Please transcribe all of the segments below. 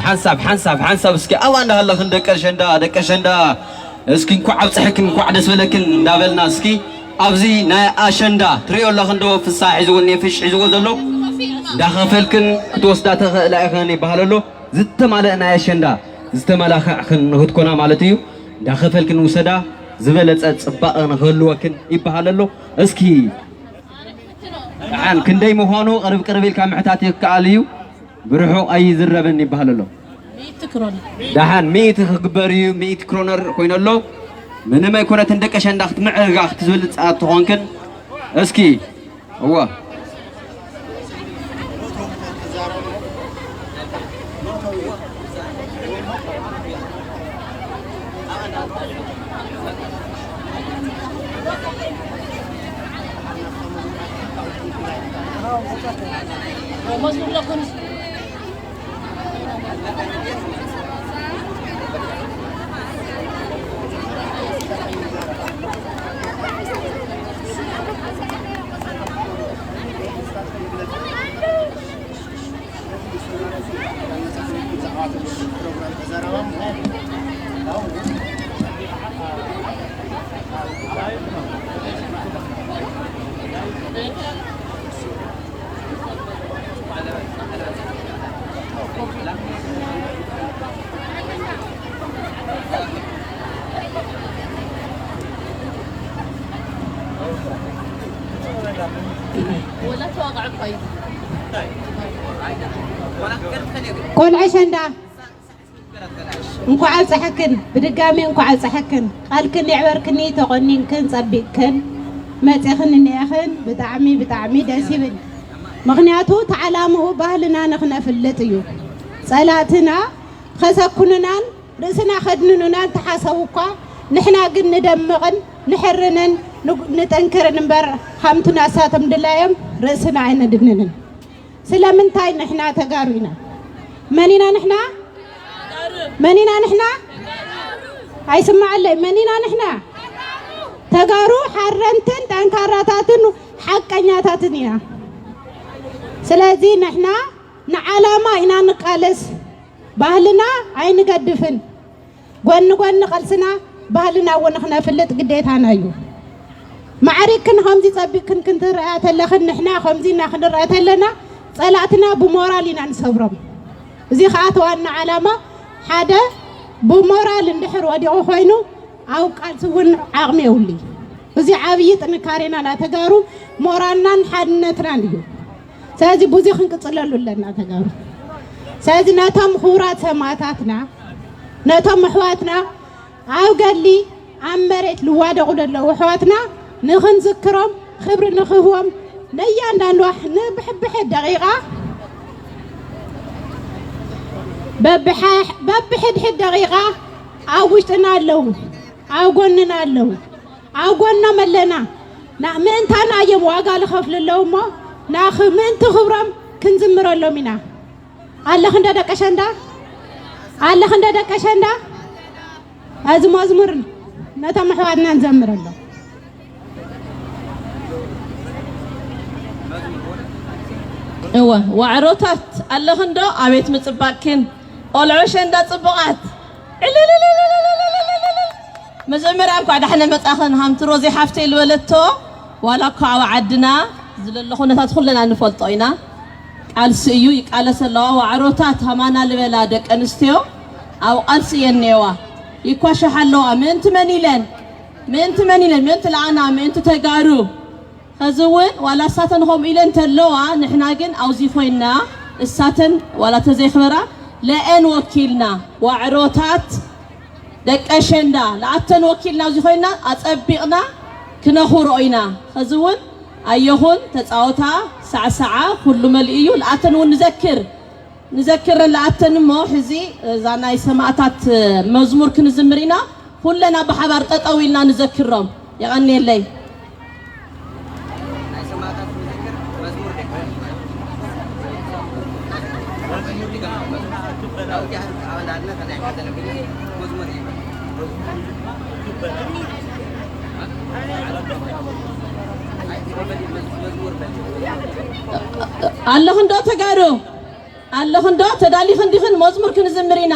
ሓንሳብ ሓንሳብ ሓንሳብ እስኪ ኣብኣ እንዳሃለኽን ደቂ ኣሸንዳ ደቂ ኣሸንዳ እስኪ እንኳዕ ኣብፀሐክን እንኳዕ ደስ በለክን እንዳበልና እስኪ ኣብዚ ናይ ኣሸንዳ ትሪኦ ኣለኽን ዶ ፍሳሕ ሒዝዎ እኒኤ ፍሽ ሒዝዎ ዘሎ እንዳኸፈልክን ክትወስዳ ተኽእላ ኢኽን ይበሃል ኣሎ። ዝተማለእ ናይ ኣሸንዳ ዝተመላኽዕክን ንክትኮና ማለት እዩ። እንዳኸፈልክን ውሰዳ ዝበለፀ ፅባቐ ንክህልወክን ይበሃል ኣሎ። እስኪ ደሓን ክንደይ ምዃኑ ቅርብ ቅርብ ኢልካ ምሕታት ይከኣል እዩ። ብርሑቕ ኣይዝረብን ይበሃል ኣሎ። ደሓን ሚእቲ ክግበር እዩ። ሚእቲ ክሮነር ኮይኑ ኣሎ። ምንም ኣይኮነትን ደቂ ኣሸንዳ ክትምዕርጋ ክትዝብል ፃት ትኾንክን እስኪ እወ ቆልዐ ሸንዳ እንኳዕ ኣብፀሐክን፣ ብድጋሚ እንኳዕ ኣብፀሐክን። ቃልክን የዕበርክኒ፣ ተቆኒንክን ፀቢቅክን መፂኽን እኒኤኽን። ብጣዕሚ ብጣዕሚ ደስ ይብል። ምኽንያቱ ተዓላምኡ ባህልና ንኽነፍልጥ እዩ። ፀላእትና ኸሰኩኑናን ርእስና ኸድንኑናን ተሓሰቡ እኳ፣ ንሕና ግን ንደምቕን ንሕርንን ንጉ-፣ ንጥንክርን እምበር፣ ኻምቱ ናሳቶም ድላዮም ርእስና ኣይነድንንን። ስለምንታይ ንሕና ተጋሩ ኢና። መን ኢና ንሕና? መን ኢና ንሕና? ኣይስማዓለይ። መን ኢና ንሕና? ተጋሩ ሓረንትን ጠንካራታትን ሓቀኛታትን ኢና። ስለዚ ንሕና ንዓላማ ኢና ንቃለስ፣ ባህልና ኣይንገድፍን። ጎኒ ጎኒ ቃልስና ባህልና እውን ክነፍልጥ ግዴታና እዩ። ማዕሪክን ከምዚ ጸቢቅክን ክንትረኣ ተለኽን ንሕና ከምዚ እና ክንረኣ ተለና ጸላእትና ብሞራል ኢና ንሰብሮም። እዚ ኸኣ እቲ ዋና ዓላማ ሓደ ብሞራል እንድሕር ወዲቑ ኮይኑ ኣብ ቃልሲ እውን ዓቕሚ የብሉይ። እዚ ዓብዪ ጥንካሬና ናተጋሩ ሞራልናን ሓድነትናን እዩ። ስለዚ ብዙ ክንቅጽለሉ ኣለና ተጋሩ። ስለዚ ነቶም ክቡራት ሰማእታትና ነቶም ኣሕዋትና ኣብ ገድሊ ኣብ መሬት ልዋደቑ ዘለዉ ኣሕዋትና ንኽንዝክሮም ክብሪ ንኽህቦም ነያንዳንዱ ንብሕብሕድ ደቂቓ በብሓ-፣ በብሕድሕድ ደቂቓ ኣብ ውሽጥና ኣለዉ፣ ኣብ ጎንና ኣለዉ፣ ኣብ ጎኖም ኣለና። ና-፣ ምእንታና እዮም ዋጋ ዝኸፍሉ ኣለዉ እሞ ናኽ-፣ ምእንቲ ክብሮም ክንዝምረሎም ኢና። ኣለኽንዶ ደቂ ኣሸንዳ? ኣለኽንዶ ደቂ ኣሸንዳ? እዚ መዝሙር ነቶም ኣሕዋትና ንዘምረሎም። እወ፣ ዋዕሮታት ኣለኽንዶ? ኣቤት ምጽባቅክን ቆልዑ ኣሸንዳ ጽቡቓት። ዕልልልልልልልልልልልል። መጀመርያ እንኳዕ ዳሕነ መጻኽን ሃምቲ ሮዚ ሓፍተይ ዝበለቶ፣ ዋላ እኳ ኣብ ዓድና ዝለሎ ኩነታት ኩልና ንፈልጦ ኢና። ቃልሲ እዩ፣ ይቃለስ ኣለዋ። ዋዕሮታት ሃማና ልበላ ደቂ ኣንስትዮ ኣብ ቃልሲ እየን እኔዋ። ይኳሸሓ ኣለዋ። ምእንቲ መን ኢለን? ምእንቲ መን ኢለን? ምእንቲ ለኣና፣ ምእንቲ ተጋሩ። ኸዚ እውን ዋላ እሳተን ከምኡ ኢለን እንተለዋ፣ ንሕና ግን ኣብዚ ኮይንና እሳተን ዋላ ተዘይኽበራ ለአን ወኪልና ዋዕሮታት ደቂ ኣሸንዳ ለኣተን ወኪልና ኣብዚ ኮይንና ኣጸቢቕና ክነኹርኦ ኢና። ኸዚ እውን ኣየኹን ተጻወታ ሳዕሳዓ ኩሉ መሊኡ እዩ። ለኣተን እውን ንዘክር ንዘክረን ለኣተን እሞ ሕዚ እዛ ናይ ሰማእታት መዝሙር ክንዝምር ኢና። ኩለና ብሓባር ጠጠው ኢልና ንዘክሮም። የቐንየለይ። ናይ ሰማእታት ንዘክር መዝሙር ደገም። መዝሙር ደገም። መዝሙር ደገም። መዝሙር ደገም። ኣለኹም ዶ ተጋሩ? ኣለኽን ዶ? ተዳሊኽን ዲኽን? መዝሙር ክንዝምር ኢና።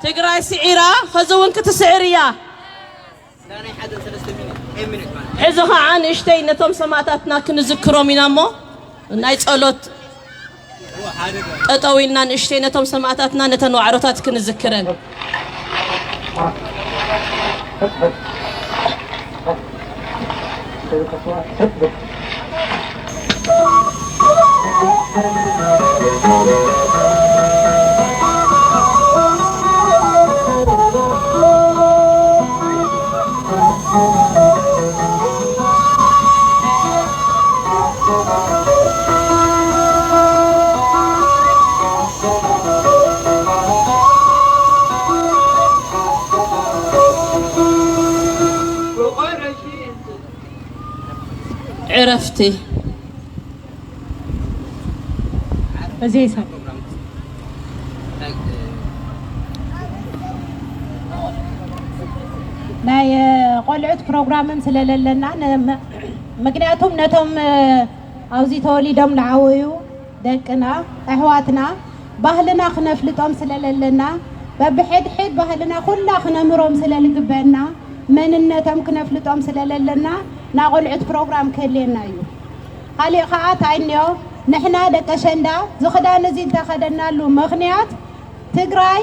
ትግራይ ስዒራ፣ ኸዚ እውን ክትስዕር እያ። ሕዚ ኸዓ ንእሽተይ ነቶም ሰማእታትና ክንዝክሮም ኢና እሞ፣ ናይ ጸሎት ጠጠው ኢልና ንእሽተይ ነቶም ሰማእታትና፣ ነተን ዋዕሮታት ክንዝክረን። ዕረፍቲ። በዚ ሂሳብ ናይ፣ እ፣ ቆልዑት ፕሮግራምን ስለለለና፣ ነ-፣ መ-፣ ምክንያቱም ነቶም፣ እ፣ ኣብዚ ተወሊዶም ዝዓበዩ ደቅና፣ ኣሕዋትና፣ ባህልና ክነፍልጦም ስለለለና፣ በብሕድሕድ ባህልና ኩላ ክነምህሮም ስለልግበአና፣ መንነቶም ክነፍልጦም ስለለለና፣ ናይ ቆልዑት ፕሮግራም ክህልየና እዩ። ካሊእ ኸዓ እንታይ እኒኦ፣ ንሕና ደቂ ኣሸንዳ እዚ ክዳን እዚ ዝተኸደናሉ ምኽንያት፣ ትግራይ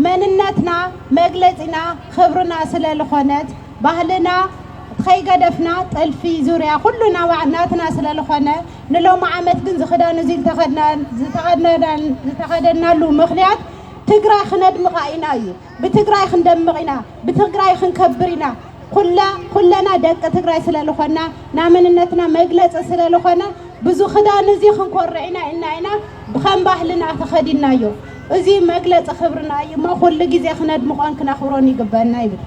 መንነትና መግለፂና ክብርና ስለልኾነት፣ ባህልና ከይገደፍና፣ ጥልፊ፣ ዙርያ፣ ኩሉ ናባ-፣ ናትና ስለልኾነ፣ ንሎሚ ዓመት ግን እዚ ክዳን እዚ ዝተኸድና-፣ ዝተኸድና-፣ ዝተኸደናሉ ምኽንያት ትግራይ ክነድምቓ ኢና እዩ። ብትግራይ ክንደምቕ ኢና፣ ብትግራይ ክንከብር ኢና። ኩላ-፣ ኩለና ደቂ ትግራይ ስለልኾና፣ ናይ መንነትና መግለፂ ስለልኾነ፣ ብዙ ክዳን እዚ ክንኮርዕ ኢና ኢልና ኢና ብኸም ባህልና ተኸዲንናዮ። እዚ መግለፂ ክብርና እዩ እሞ ኩሉ ግዜ ክነድምቖን ክነኽብሮን ይግበአና ይብል።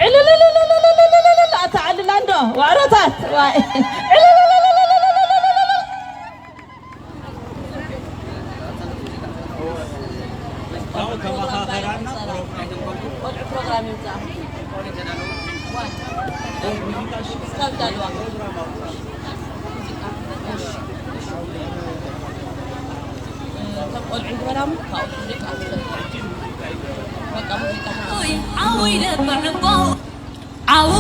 ዕልልልልልልልልልልል፣ ኣታ ዕልላንዶ ዋዕሮታት፣ ዋይ። ዕልልልልልልልልልልል።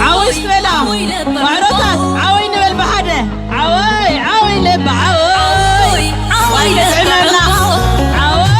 ዓወይ ንበላ ዋዕሮታት፣ ዓወይ ንበል ብሓደ። ዓወይ ዓወይ ለባ ዓወይ። ዓወይ ለባ ዓወይ።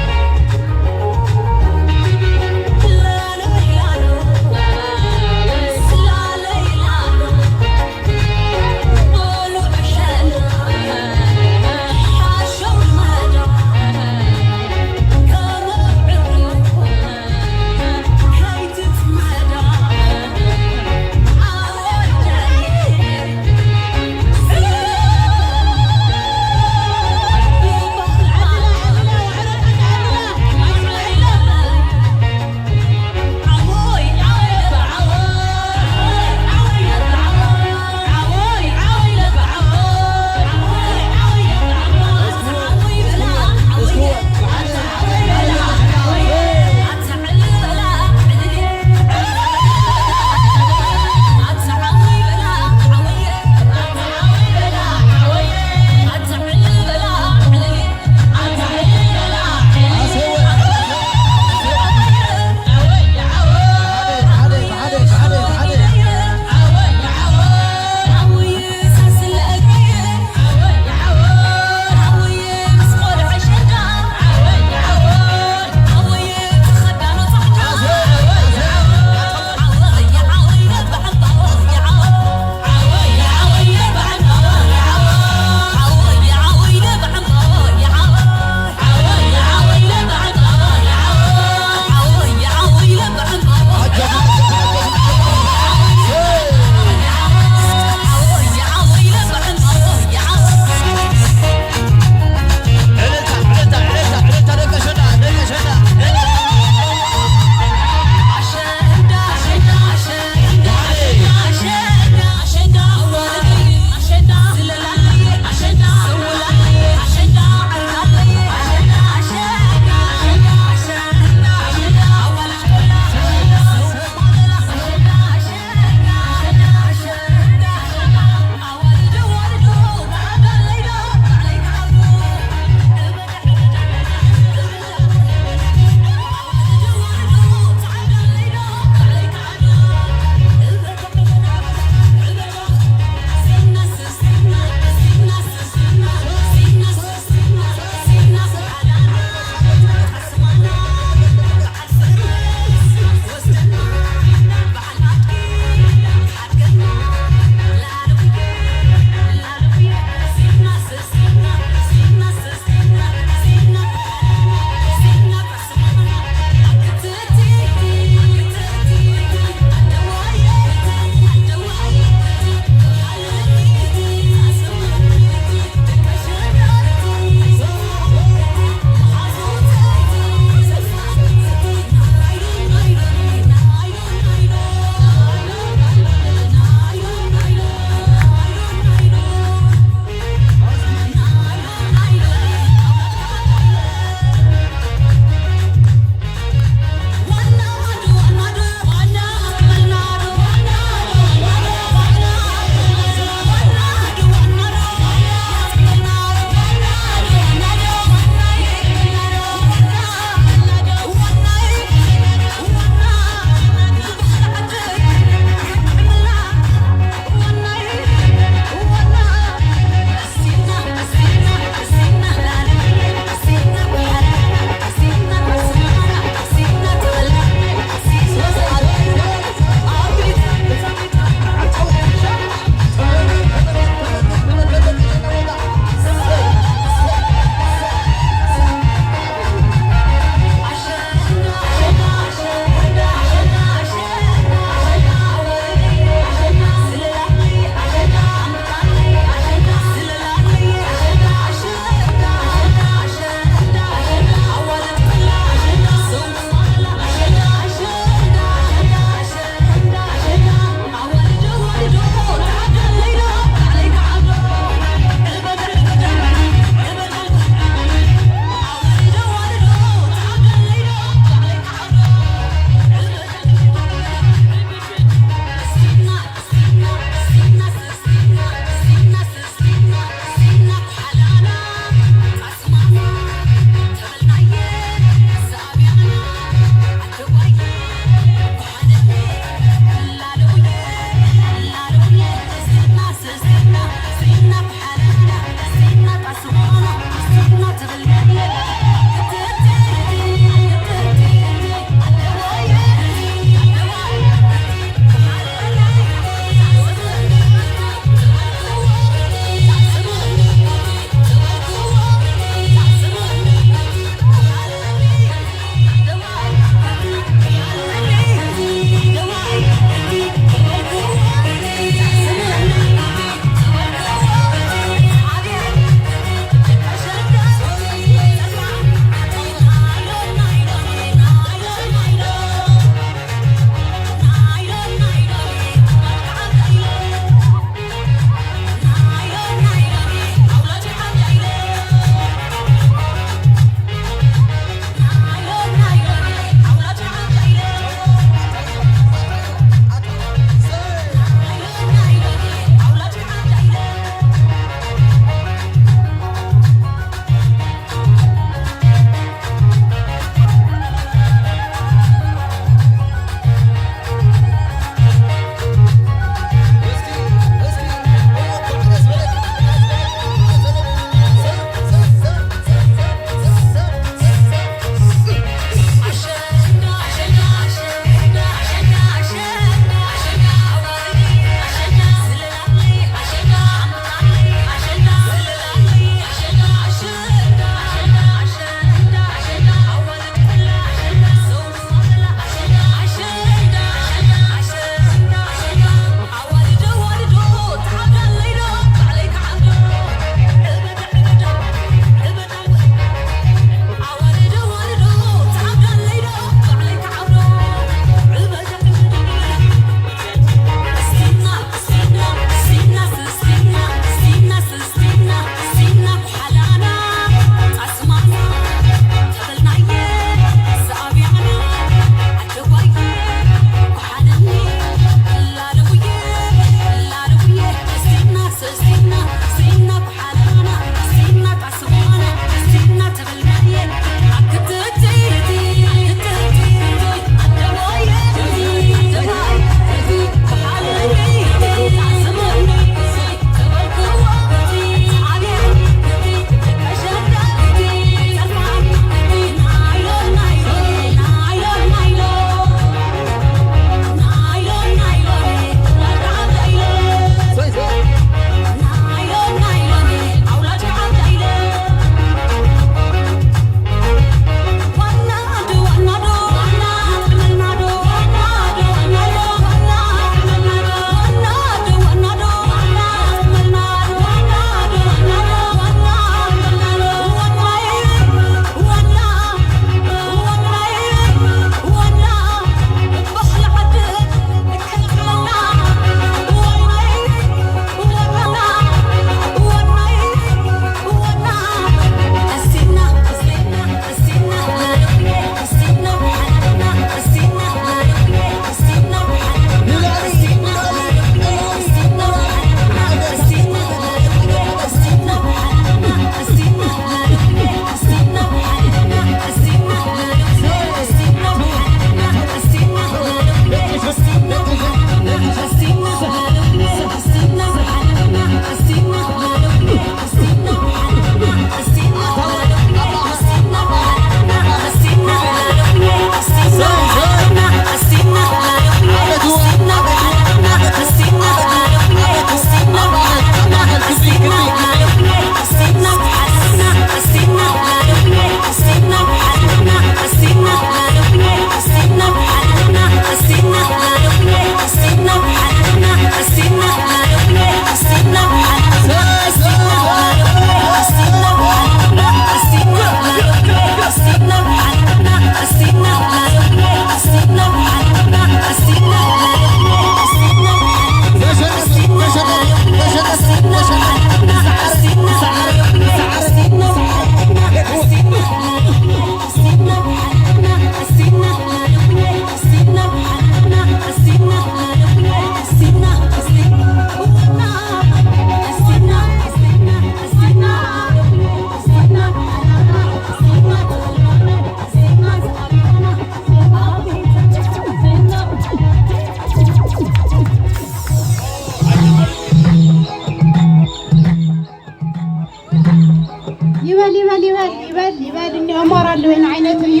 ይበል እኒኦ ሞራል ወይን ዓይነት እዩ።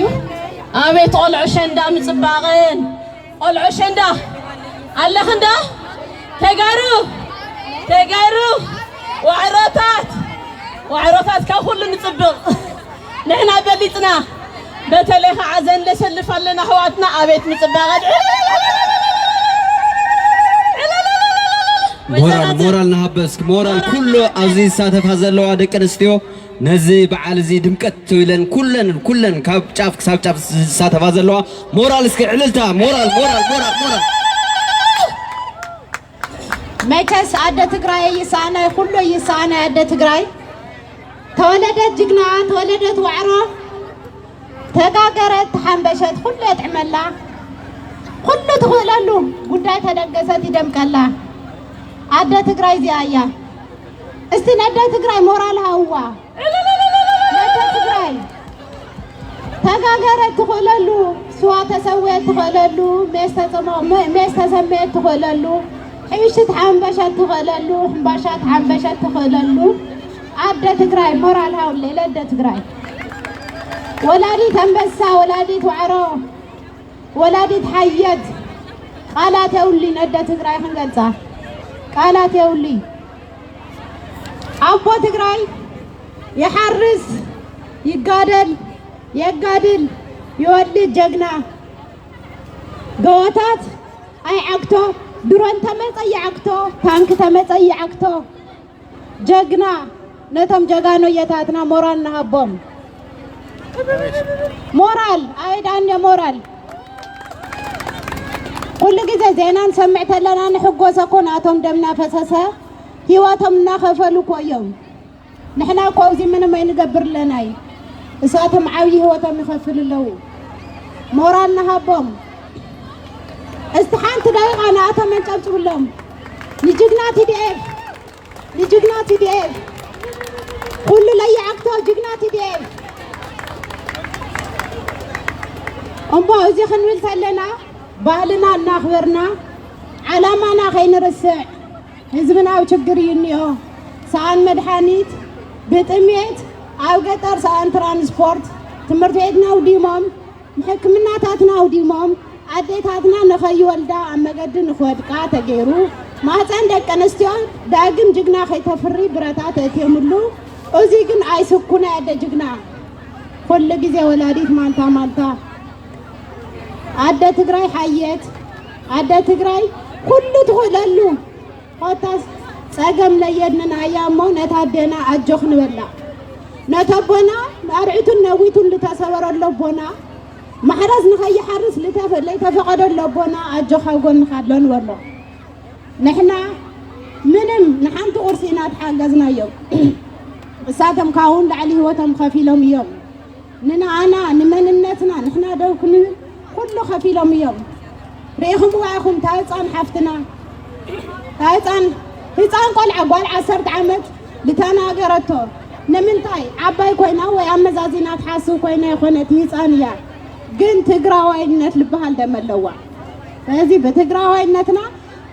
ኣቤት ቆልዑ ሸንዳ ምጽባቕን ቆልዑ ሸንዳ ኣለኽንዳ ተጋሩ ተጋሩ ዋዕሮታት ዋዕሮታት ካብ ኩሉ ንጽብቕ ንሕና በሊጽና በተለይ ከዓ ዘን ለሰልፍ ኣለና ኣሕዋትና ኣቤት ምጽባቐን ሞራል ሞራል ንሃበ እስኪ ሞራል ኩሉ ኣብዚ ዝሳተፋ ዘለዋ ደቂ ኣንስትዮ ነዚ በዓል እዚ ድምቀት ትብለን ኩለን ኩለን ካብ ጫፍ ክሳብ ጫፍ ዝሳተፋ ዘለዋ ሞራል እስኪ ዕልልታ ሞራል ሞራል ሞራል ሞራል መቸስ ኣደ ትግራይ ይሳነ ኩሉ ይሳነ ኣደ ትግራይ ተወለደት ጅግና ተወለደት ዋዕሮ ተጋገረት ተሓንበሸት ኩሉ የጥዕመላ ኩሉ ትኽእለሉ ጉዳይ ተደገሰት ይደምቀላ ኣደ ትግራይ እዚኣ እያ እስቲ ነደ ትግራይ ሞራል ሃውዋ ነደ ትግራይ ተጋገረት ትኽእለሉ ስዋ ተሰወየት ትኽእለሉ ሜስ ተሰመየት ትኽእለሉ ሕብሽቲ ተሓንበሸት ትኽእለሉ ሕምባሻ ተሓንበሸት ትኽእለሉ ኣደ ትግራይ ሞራል ሃውለይ ለደ ትግራይ ወላዲት ኣንበሳ ወላዲት ዋዕሮ ወላዲት ሓየት ቃላት የውሊ ነደ ትግራይ ክንገልፃ ቃላት የውሊ ኣቦ ትግራይ ይሓርስ ይጋደል የጋድል ይወልድ ጀግና ጎቦታት ኣይዓግቶ ድሮን ተመፀ ይዓግቶ ታንክ ተመፀ ይዓግቶ ጀግና ነቶም ጀጋኑ ኣየታትና ሞራል ንሃቦም ሞራል ኣበይ ደኣ እኒኦ ሞራል ኩሉ ግዜ ዜና ንሰምዕ ተለና ንሕጎሰ እኮ ናቶም ደም እናፈሰሰ ሂወቶም እናኸፈሉ እኮ እዮም ንሕና እኮ ኣብዚ ምንም ኣይንገብር ኣለናይ እሳቶም ዓብዪ ሂወቶም ይኸፍል ኣለዉ ሞራል ንሃቦም እስቲ ሓንቲ ደቂቓ ንኣቶም መንጨብጭብሎም ንጅግና ቲዲኤፍ ንጅግና ቲዲኤፍ ኩሉ ለይዓግቶ ጅግና ቲዲኤፍ እሞ እዚ ክንብል ተለና ባህልና እናኽበርና ዓላማና ከይንርስዕ ህዝብና ኣብ ችግር እዩ እኒኦ ሰኣን መድሓኒት ብጥሜት ኣብ ገጠር ሰኣን ትራንስፖርት ትምህርቲ ቤትና ኣውዲሞም ንሕክምናታትና ኣውዲሞም ኣዴታትና ንኸይወልዳ ኣብ መገዲ ንኽወድቃ ተገይሩ ማህፀን ደቂ ኣንስትዮ ዳግም ጅግና ከይተፍሪ ብረታ ተእትየምሉ እዚ ግን ኣይስኩነ ኣደ ጅግና ኩሉ ግዜ ወላዲት ማንታ ማንታ ኣደ ትግራይ ሓየት ኣደ ትግራይ ኩሉ ትኽእለሉ ኮታስ ፀገም ለየድንና እያ እሞ ነታ ኣዴና ኣጆኽ ንበላ ነቲ ኣቦና ኣርዕቱን ነዊቱን ልተሰበረሎ ኣቦና ማሕረስ ንኸይሓርስ ልተፈ- ለይተፈቐደሎ ኣቦና ኣጆኻ ጎንኻ ኣሎ ንበሎ ንሕና ምንም ንሓንቲ ቁርሲ ኢና ተሓገዝናዮም እሳቶም ካብውን ላዕሊ ህይወቶም ከፊሎም እዮም ንንኣና ንመንነትና ንሕና ደው ክንብል ኩሉ ከፊሎም እዮም ርኢኹምዋ ኢኹም እታ ህፃን ሓፍትና እታ ህፃን ህፃን ቆልዓ ጓል ዓሰርተ ዓመት ልተናገረቶ ንምንታይ ዓባይ ኮይና ወይ ኣመዛዚና ትሓስብ ኮይና ይኾነት ህፃን እያ ግን ትግራዋይነት ልበሃል ደም ኣለዋ ስለዚ ብትግራዋይነትና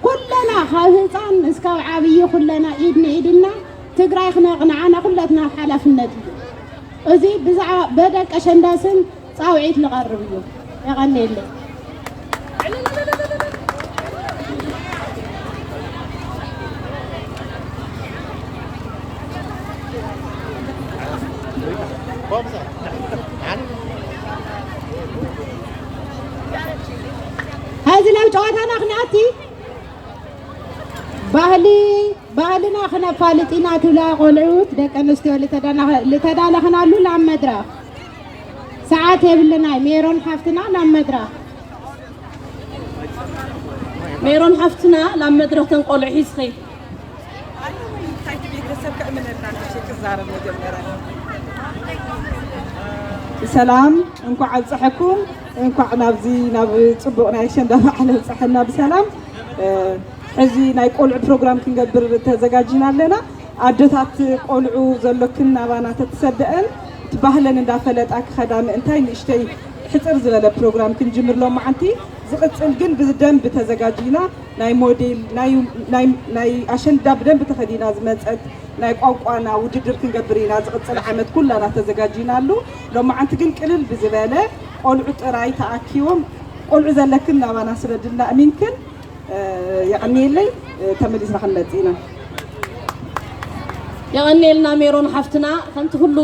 ኩለና ካብ ህፃን እስካብ ዓብዪ ኩለና ኢድ ንኢድ ኢልና ትግራይ ክነቕንዓና ኩለትና ሓላፍነት እዩ። እዚ ብዛዕባ በደቂ ኣሸንዳ ስም ፃውዒት ልቐርብ እዩ። የቐንየለይ። ሕዚ ናብ ጨዋታና ክንኣቲ። ባህሊ ባህልና ክነፋልጥ ኢና ትብላ ቆልዑት ደቂ ኣንስትዮ ልተዳለኽናሉ ናብ መድረኽ ሰዓት የብልና እዩ። ሜሮን ሓፍትና ናብ መድረኽ ሜሮን ሓፍትና ናብ መድረኽ ተን ቆልዑ ሒዝኺ። ሰላም እንኳዕ ኣብፀሐኩም እንኳዕ ናብዚ ናብ ፅቡቕ ናይ ኣሸንዳ በዓል ኣብፀሐና ብሰላም ሕዚ ናይ ቆልዑ ፕሮግራም ክንገብር ተዘጋጅና ኣለና ኣደታት ቆልዑ ዘሎክን ናባና ተትሰደአን እቲ ባህለን እንዳፈለጣ ክኸዳ ምእንታይ ንእሽተይ ሕፅር ዝበለ ፕሮግራም ክንጅምር ሎማዓንቲ ዝቕጽል ግን ብደንብ ተዘጋጂና፣ ናይ ሞዴል ናይ ናይ ናይ ኣሸንዳ ብደንብ ተኸዲና ዝመጸት ናይ ቋንቋና ውድድር ክንገብር ኢና። ዝቕጽል ዓመት ኩላና ተዘጋጂናሉ። ሎማዓንቲ ግን ቅልል ብዝበለ ቆልዑ ጥራይ ተኣኪቦም፣ ቆልዑ ዘለክን ናባና ስደድልና ኣሚንክን። የቐንየለይ። ተመሊስና ክንመጽእ ኢና። የቐንየልና ሜሮን ሓፍትና። ከምቲ ኩሉ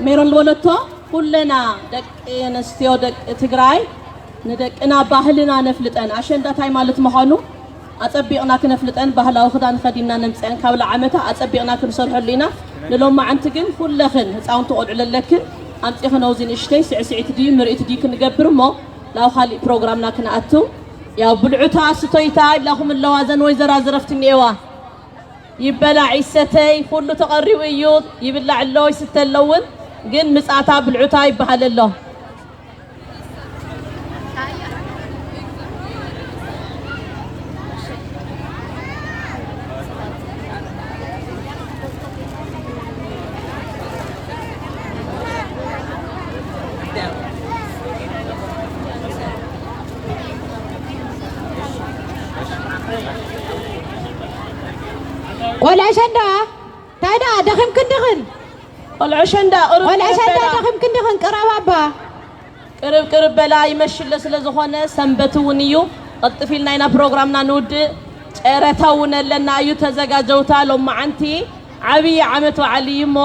ሜሮን ዝበለቶ፣ ኩለና ደቂ ኣንስትዮ ደቂ ትግራይ ንደቅና ባህልና ነፍልጠን፣ ኣሸንዳ ታይ ማለት ምዃኑ ኣጸቢቕና ክነፍልጠን፣ ባህላዊ ክዳን ከዲና ነምጽአን ካብ ለዓመታ ኣጸቢቕና ክንሰርሐሉ ኢና። ንሎማዓንቲ ግን ኩለኽን ህፃውንቲ ቆልዑ ለለክን ኣምፂኽን ኣብዚ ንእሽተይ ስዕስዒት ድዩ ምርኢት ድዩ ክንገብር እሞ ናብ ካሊእ ፕሮግራምና ክንኣቱ። ያው ብልዑታ ስቶይታ ይብላኹም ኣለዋ እዘን ወይዘራ ዝረፍቲ እኒኤዋ። ይበላዕ ይሰተይ ኩሉ ተቐሪቡ እዩ። ይብላዕ ኣሎ ይስተ ኣሎ እውን፣ ግን ምጻታ ብልዑታ ይበሃል ኣሎ። ቆልዐ ሸንዳ ታይ ደኣ ደኺምክን ዲኽን? ቆልዐ ሸንዳ ቅርብ ቆልዐ ቅርብ ሸንዳ በላ። ደኺምክን ዲኽን? ቅረብ ኣባ። ቅርብ ቅርብ በላ ይመሽለ ስለ ዝኾነ ሰንበት እውን እዩ። ቅልጥፍ ኢልና ኢና ፕሮግራምና ንውድእ። ጨረታ እውን ኣለና እዩ ተዘጋጀውታ። ሎማዓንቲ ዓብዪ ዓመት በዓል እዩ እሞ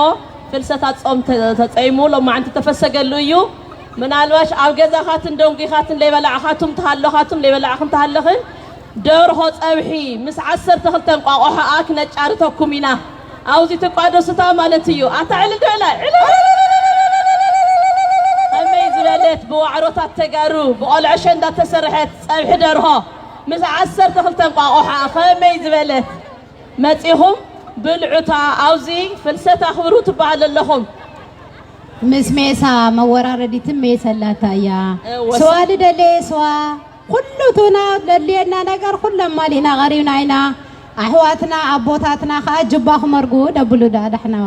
ፍልሰታ ጾም ተ- ተጸይሙ ሎማዓንቲ ተፈሰገሉ እዩ። ምናልባሽ ኣብ ገዛኻትን ደንጒኻትን ለይበላዕኻቱም ተሃለኻቱም ለይበላዕኽን ተሃለኽን ደርሆ ጸብሒ ምስ ዓሰርተ ክልተ እንቋቑሖኣ ክነጫርተኩም ኢና። ኣብዚ ትቋደሱታ ማለት እዩ። ኣታ ዕልል ዶ ኢላ? ዕልል! ከመይ ዝበለት ብዋዕሮታት ተጋሩ ብቆልዐ ሸንዳ ተሰርሐት ጸብሒ ደርሆ ምስ ዓሰርተ ክልተ እንቋቑሖኣ ከመይ ዝበለት መጺኹም ብልዑታ ኣብዚ ፍልሰት ኣኽብሩ ትበሃሉ ኣለኹም። ምስ ሜሳ መወራረዲትን ሜሰ ኣላታ እያ። እወ። ስዋ ልደሌ ስዋ ኩሉ ቱና ለድልየና ነገር ኩሉ ኣማሊእና ቀሪብና ኢና። ኣሕዋትና ኣቦታትና ከዓ ጅባ ክመርጉ ደብሉ ደኣ ዳሕናዋ።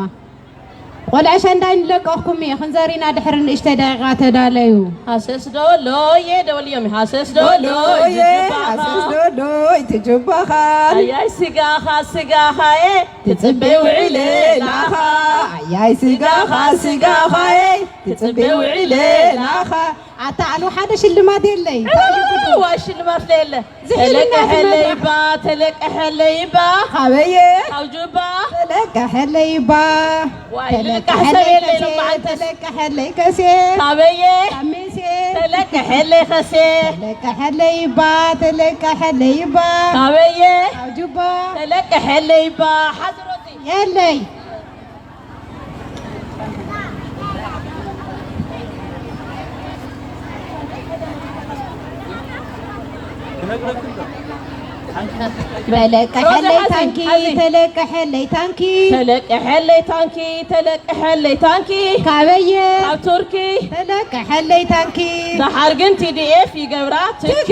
ቆልዐ ሸንዳይ ንለቀኹም እየ ክንዘሪና ድሕሪ ንእሽተይ ደቂቃ ተዳለዩ። ሃሰስ ዶሎዬ ደወልዮም ሃሰስ ዶሎዬ ዶሎዬ ሃሰስ ዶሎይ ትጅባኻ ኣያይ ስጋኻ ስጋኻዬ ትጽበይ ውዒለ ላኻ ኣያይ ስጋኻ ስጋኻዬ ትጽበይ ውዒለ ላኻ ኣታ ኣኑ ሓደ ሽልማት የለይ። ዋይ ሽልማት ለየለ ዝሕልና ተለቀሐለይ ዝመጣ። ባ ተለቀሐለይ ባ ካበየ ካብ ጁባ ተለቀሐለይ ባ ዋይ ልልቃሕ ሰብ የለይ ሎማዓንተስ ተለቀሐለይ ከሴ ካበየ ካሜሴ ተለቀሐለይ ከሴ ተለቀሐለይ ባ ተለቀሐለይ ባ ካበየ ካብ ጁባ ተለቀሐለይ ባ ሓዝሮዚ የለይ። ተለቀሐለይ ታንኪ ተለቀሐለይ ታንኪ ተለቀሐለይ ታንኪ ተለቀሐለይ ታንኪ ካበየ ካብ ቱርኪ ተለቀሐለይ ታንኪ ደሓር ግን ቲ ዲ ኤፍ ይገብራ ትኪ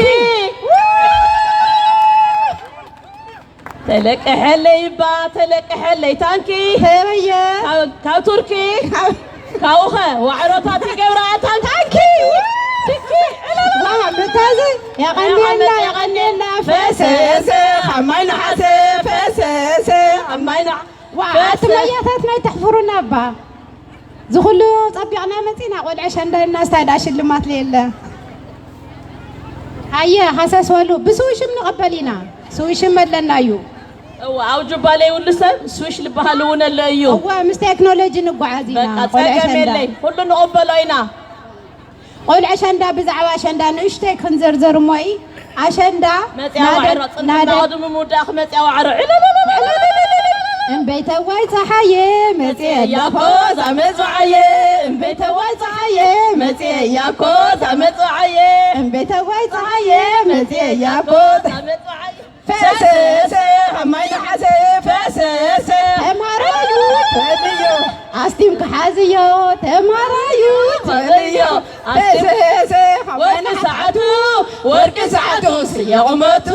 ተለቀሐለይ ባ ተለቀሐለይ ታንኪ ካበየ ካብ- ካብ ቱርኪ ካብኡኸ ዋዕሮታት ይገብራ ታንኪ ትኪ ምታዚ የቐንየልና የቐንየልና ፈሰሰ ካብ ማይ ነሓሰ ፈሰሰ ኣብ ማይ ነሓ ዋ ኣቲ መያታት ናይ ተሕፍሩና እባ ዝኩሉ ጸቢቕና መጺና ቆልዐ ሸንዳይና ስታይ ደኣ ሽልማት ለየለ ኣየ ሃሰስ በሉ ብስውሽም ንቐበል ኢና ስውሽም ኣለና እዩ እወ ኣብ ጁባ ለይብሉ ሰብ ስዊሽ ዝበሃል እውን ኣሎ እዩ እወ ምስ ቴክኖሎጂ ንጓዓዝ ኢና በቃ ቆልዐ ጸገም ሸንዳ የለይ ኩሉ ንቕበሎ ኢና ቆልዐ ሸንዳ ብዛዕባ ኣሸንዳ ንእሽተይ ክንዝርዝር እሞ እዩ ኣሸንዳ መፅያ ዋዕሮ ፅንትና ቅድሚ ምውዳእ ክመፅያ ዋዕሮ እምበይተዋይ ፀሓየ መፅየ ኣለኹ ዛመፅዓየ እምበይተዋይ ፀሓየ መፅየ እያኮ ዛመፅዓየ እምበይተዋይ ፀሓየ መፅየ እያኮ ፈሰሰ ኣብ ማይ ነሓሰ ፈሰሰ ተማራዩ ተብዮ ኣስቲም ክሓዝዮ ተማራዩ ተብዮ ፈሰሰ ኣብ ማይ ወርቂ ነሓሰ ሰዓቱ ወርቂ ሰዓቱ ስየቕመቱ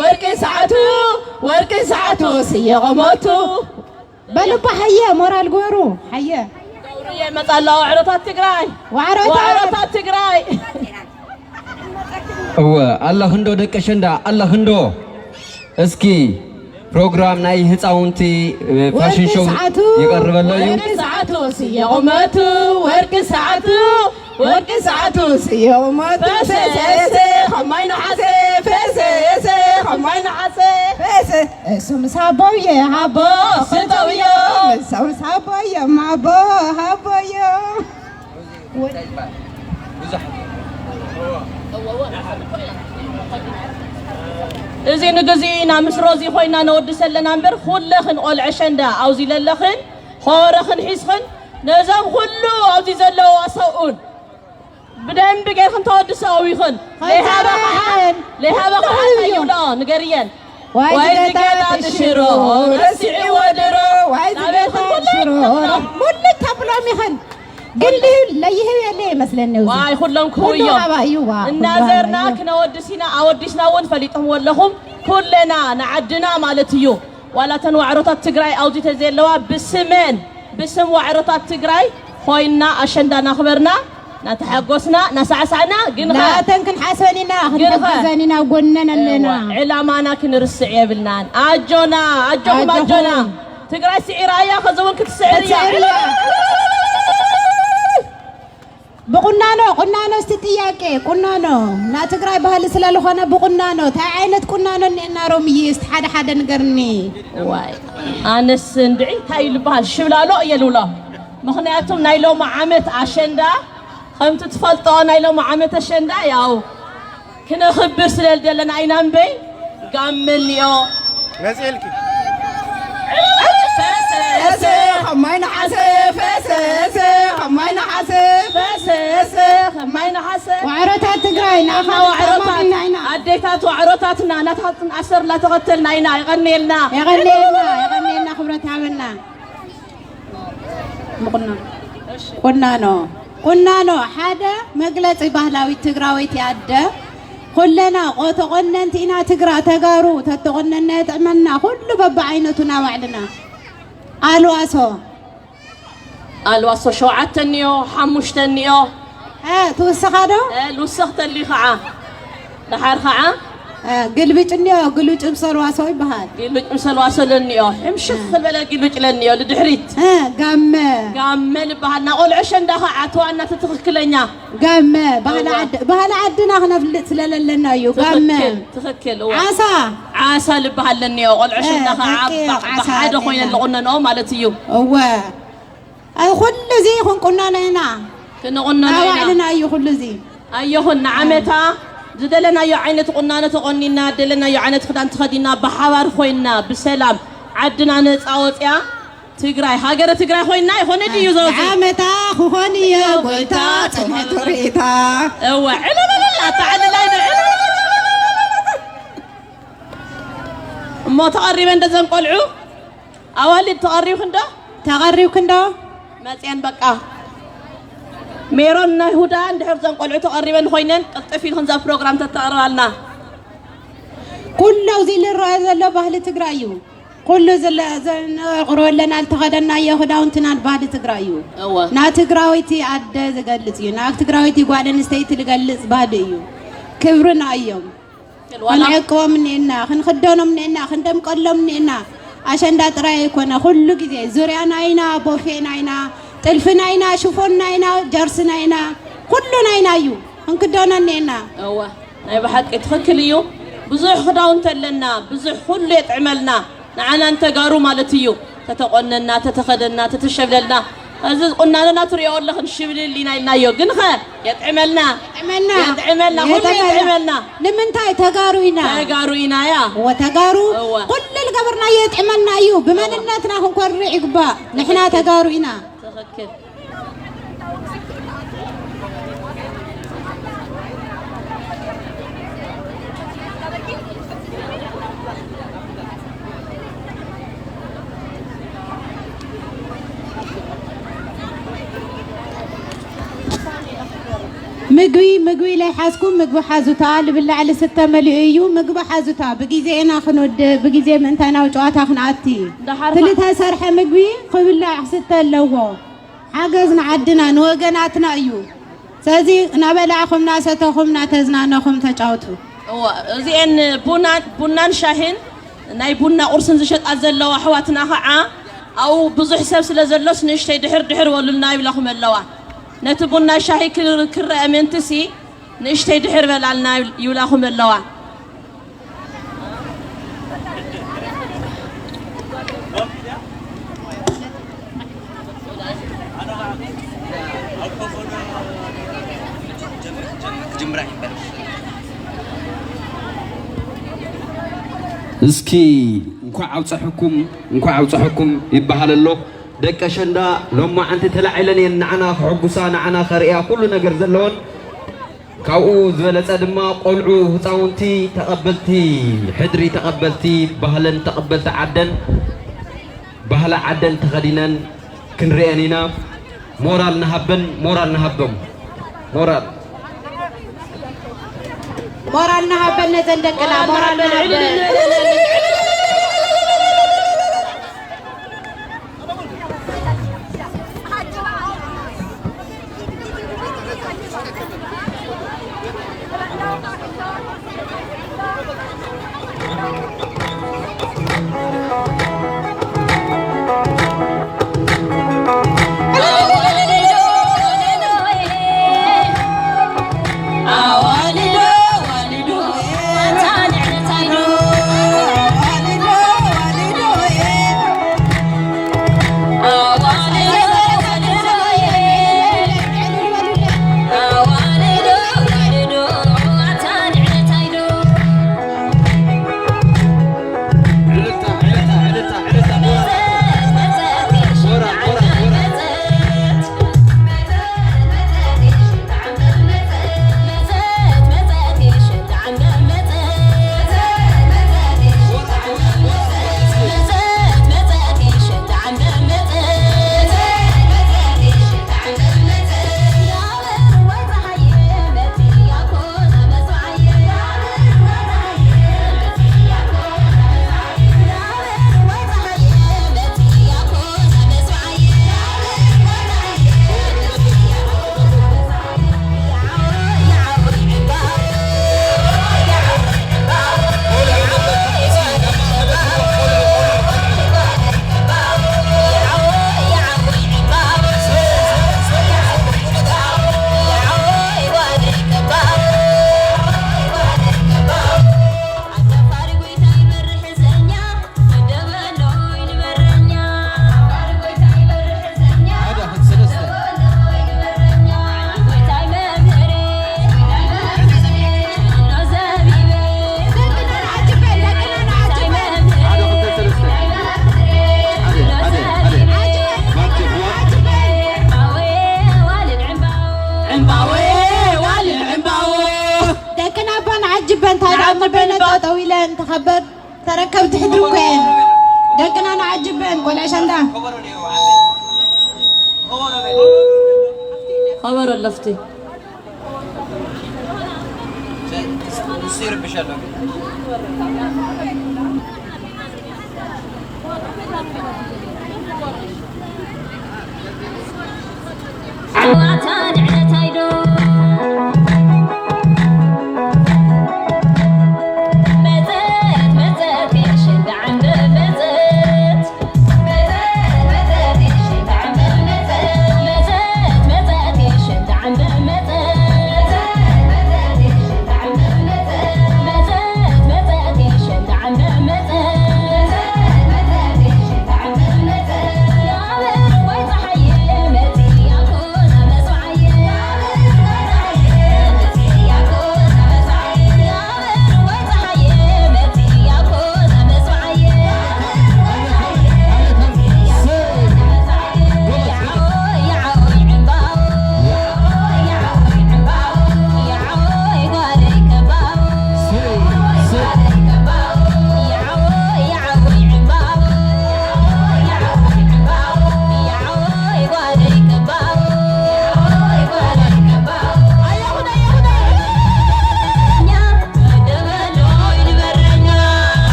ወርቂ ሰዓቱ ወርቂ ሰዓቱ ስየቕመቱ በልባ ሓየ ሞራል ጎሩ ሓየ ገብርየ መፃ ኣለዋ ዋዕሮታት ትግራይ ዋዕሮታት ዋዕሮታት ትግራይ እወ፣ ኣለኽንዶ ደቂ ኣሸንዳ፣ ኣለኽንዶ? እስኪ ፕሮግራም ናይ ህፃውንቲ፣ እ፣ ፋሽን ወርቂ ሾው ሰዓቱ፣ ይቐርበሎ እዩ። ወርቂ ሰዓቱ፣ ስየ ቁመቱ፣ ወርቂ ሰዓቱ፣ ወርቂ ሰዓቱ፣ ስየ ቁመቱ፣ ፈሰሰ፣ ከማይ ነሓሰ፣ ፈሰሰ፣ ከማይ ነሓሰ። ፈሰ፣ እሱ ምስ ሃቦ ይሃቦ፣ ስጠውዮ። እሱ ምስ ሃቦ ይሃቦ፣ ሃቦዮ። እዚ ንግዜኡ ኢና ምስ ሮዚ ኮይና ነወድሰ ኣለና እምበር፣ ኩለኽን ቆልዐ ሸንዳ ኣብዚ ለለኽን፣ ኾረኽን ሒዝኽን፣ ነዞም ኩሉ ኣብዚ ዘለዉ ኣሰብኡን ብደንቢ ጌርክን ተወድሰኦ ኢኽን። ለይሃበ ከዓ፣ ለይሃበ ከዓ እንታይ ይብልኦ? ንገርየን። ዋይ ዋይ ዝገጣ ዝገጣ ትሽሮ፣ ትሽሮ፣ ረሲዕዎ ድሮ። ዋይ ናበይ ዝገጣ ትሽሮ፣ ትሽሮ? ሙልጭ ተብሎም ኢኽን። ግን ልዩ ለይህብ የለ ይመስለኒ እዚ። ዋይ ኩሎም ክህቡ ኩሉ እዮም። ሃባ እዩ፣ ዋ፣ ኩሉ እናዘርና ሃባ እዩ። ክነወድስ ኢና፣ ኣወዲስና እውን ፈሊጥኹምዎ ኣለኹም። ኩለና ንዓድና ማለት እዩ። ዋላ እተን ዋዕሮታት ትግራይ ኣብዚ ተዘየለዋ ብስመን፣ ብስም ዋዕሮታት ትግራይ ኮይና ኣሸንዳ ናኽበርና፣ ናተሓጎስና፣ ናሳዕሳዕና፣ ግን ኸ ናተን ክንሓስበን ኢና፣ ግን ኸ ክንሕግዘን ኢና፣ ኣብ ጎነን ኣለና። እወ፣ ዕላማና ክንርስዕ የብልናን። ኣጆና፣ ኣጆኹም፣ ኣጆኹም። ኣጆና። ትግራይ ስዒራ እያ፣ ኸዚ እውን ክትስዕር እያ። ክትስዕር እያ። ብቁናኖ፣ ቁናኖ እስቲ ጥያቄ፣ ቁናኖ። ናይ ትግራይ ባህሊ ስለ ዝኾነ ብቁናኖ፣ እንታይ ዓይነት ቁናኖ እኒአና ሮምዬ? እስቲ ሓደ ሓደ ንገርኒ። ዋይ፣ ኣነስ እንድዒ እንታይ እዩ ዝበሃል? ሽብላሎ እየ ልብሎ። ምኽንያቱም ናይ ሎሚ ዓመት ኣሸንዳ፣ ከምቲ ትፈልጦ ናይ ሎሚ ዓመት ኣሸንዳ ያው ክነኽብር ስለ ዝደለና ኢና እምበይ፣ ጋመ እኒኦ። መፅኤልኪ። ፈሰሰ፣ ከማይ ነሓሰ፣ ፈሰሰ፣ ከማይ ነሓሰ። ፈሰሰ፣ ከማይ ነሓሰ። ዋዕሮታት ትግራይ፣ ንኣኻ ዋዕሮታት፣ ተሰማሚዕና ኢና። ኣዴታት ዋዕሮታትና፣ ናታትን ኣሰር እናተኸተልና ኢና። የቐንየልና። የቐንየልና፣ የቐንየልና፣ ክብረት ሃበና። ምቑናኖ። ቁናኖ። ቁናኖ ሓደ መግለፂ ባህላዊ ትግራወይቲ ኣደ። ኩለና ቆ-፣ ተቆነንቲ ኢና ትግራ-፣ ተጋሩ፣ ተተቆነና የጥዕመና፣ ኩሉ በብዓይነቱ ናይ ባዕልና። ኣልዋሶ። ኣልዋሶ ሸውዓተ እኒኦ፣ ሓሙሽተ እኒኦ። እ፣ ትውስኻ ዶ? እ፣ ልውስኽ ተልዩ ኸዓ። ደሓር ኸዓ? እ፣ ግልብጭ እኒኦ፣ ግልብጭ ምስ ኣልዋሶ ይበሃል። ግልብጭ ምስ ኣልዋሶ ለኒኦ፣ ሕምሽኽ እ። ዝበለ ግልብጭ ለኒኦ፣ ልድሕሪት። እ፣ ጋመ። ጋመ ልበሃል። ናቆልዑ ሸንዳ ኸዓ፣ ተዋና እቲ ትኽክለኛ። ጋመ፣ ባህሊ እወ። ዓድ-፣ ባህሊ ዓድና ክነፍልጥ ስለ ለለና እዩ፣ ትኽክል፣ ጋመ። ትኽክል፣ እወ። ዓሳ። ዓሳ ልበሃል ለኒኦ፣ ቆልዑ እ፣ ሸንዳ ኸዓ ደቂ ባ-፣ ዓሳ ብሓደ ኮይነን ኣለና። ልቑነንኦ ማለት እዩ። እወ። ኣይ፣ ኩሉ እዚ ክንቁነኖ ኢና። ክንቑነኖ ኢና። ባዕልና እዩ ኩሉ እዚ። ኣየኹን ንዓመታ ዝደለናዮ ዓይነት ቁናኖ ተቆኒና፣ ዝደለናዮ ዓይነት ክዳን ተኸዲና፣ ብሓባር ኮይንና፣ ብሰላም ዓድና ነፃ ወፅያ፣ ትግራይ፣ ሃገረ ትግራይ ኮይንና ይኾነ ድዩ ዞዚ? ንዓመታ ክኾን እየ ጎይታ፣ ጽንሕቲ ርእይታ። እወ፣ ዕልልልል፣ ኣታ ዕልላይ ዶ፣ ዕልልልል። እሞ ተቐሪበን ዶ ዘን ቆልዑ? ኣዋልድ ተቐሪብክን ዶ? ተቐሪብክን ዶ? መፅየን በቃ። ሜሮን ናይ ሁዳ እንድሕር ዘን ቆልዑ ተቐሪበን ኮይነን ቅልጥፍ ኢልክን እዛ ፕሮግራም ተተቕርባልና። ኩሉ ኣብዚ ዝረአ ዘሎ ባህሊ ትግራይ እዩ። ኩሉ ዝለ-፣ ዘ-፣ ንቕርበለና ዝተኸደናዮ ክዳውንትና ባህሊ ትግራይ እዩ። እወ። ናይ ትግራወይቲ ኣደ ዝገልፅ እዩ። ናይ ትግራወይቲ ጓል ኣንስተይቲ ዝገልፅ ባህሊ እዩ። ክብርና እዮም። ዋላ ክንዕቅቦም እኒኤና፣ ክንኽደኖም እኒኤና፣ ክንደምቀሎም እኒኤና። ኣሸንዳ ጥራይ ኣይኮነ፣ ኩሉ ግዜ ዙርያ ናይና፣ ቦፌ ናይና፣ ጥልፊ ናይና፣ ሽፎን ናይና፣ ጀርሲ ናይና፣ ኩሉ ናይና እዩ። ክንክደኖ እኒኤና። እወ፣ ናይ ብሓቂ ትኽክል እዩ። ብዙሕ ክዳውንቲ ኣለና፣ ብዙሕ ኩሉ የጥዕመልና። ንዓና ንተጋሩ ማለት እዩ። ተተቆነና፣ ተተኸደና፣ ተተሸብለልና። እዚ ቁናኖና ትሪኦ ኣለኽን ሽብልል ኢና ኢልናዮ። ግንኸ የጥዕመልና። የጥዕመልና። የጥዕመልና። ኩሉ የጥዕመልና። የጥዕመልና። ንምንታይ ተጋሩ ኢና? ተጋሩ ኢና እያ። እወ፣ ተጋሩ እወ። ኩሉ ዝገበርናዮ የጥዕመልና እዩ። ብመንነትና ክንኮርዕ ይግባእ። ንሕና ትኽክል። ተጋሩ ኢና። ትኽክል። ምግቢ፣ ምግቢ ለይሓዝኩም ምግቢ ሓዙታ፣ ልብላዕ ልስተ መሊኡ እዩ። ምግቢ ሓዙታ፣ ብግዜ ኢና ክንውድእ፣ ብግዜ ምእንታን ናብ ጨዋታ ክንኣቲ። ደሓር እቲ ዝተሰርሐ ምግቢ ክብላዕ ክስተ ኣለዎ። ሓገዝ ንዓድና ንወገናትና እዩ። ስለዚ እናበላዕኹም እናሰተኹም እናተዝናነኹም ተጫወቱ። እወ፣ እዚኤን ቡና፣ ቡናን ሻሂን ናይ ቡና ቁርስን ዝሸጣ ዘለዋ ኣሕዋትና ከዓ ኣብኡ ብዙሕ ሰብ ስለ ዘሎስ ንእሽተይ ድሕር ድሕር በሉልና ይብላኹም ኣለዋ። ነቲ ቡና ሻሂ ክር-፣ ክረአ ምእንትሲ ንእሽተይ ድሕር በላልና ይብላኹም ኣለዋ። እስኪ እንኳዕ ኣብፀሐኩም፣ እንኳዕ ኣብፀሐኩም ይበሃል ኣሎ። ደቂ ኣሸንዳ ሎማዓንቲ ተላዒለን እየን ንዓና ክሕጉሳ፣ ንዓና ከርእያ ኩሉ ነገር ዘለወን። ካብኡ ዝበለፀ ድማ ቆልዑ፣ ህፃውንቲ ተቐበልቲ ሕድሪ፣ ተቐበልቲ ባህለን ተቐበልቲ ዓደን፣ ባህሊ ዓደን ተኸዲነን ክንርእየን ኢና። ሞራል ንሃበን፣ ሞራል ንሃቦም። ሞራል። ሞራል ንሃበን ነዘን ደቅና፣ ሞራል ንሃበን። ደቅና ኣባ ንዓጅበን፣ እንታይ ደኣ ንዓጅበን፣ በይነ ጠጠው ኢለን ተኸበር ተረከብቲ ሕድሪ እኮ እየን። ደቅና ንዓጅበን፣ ቆልዓ ሸንዳ። ኸበሮ ኣለፍቲ።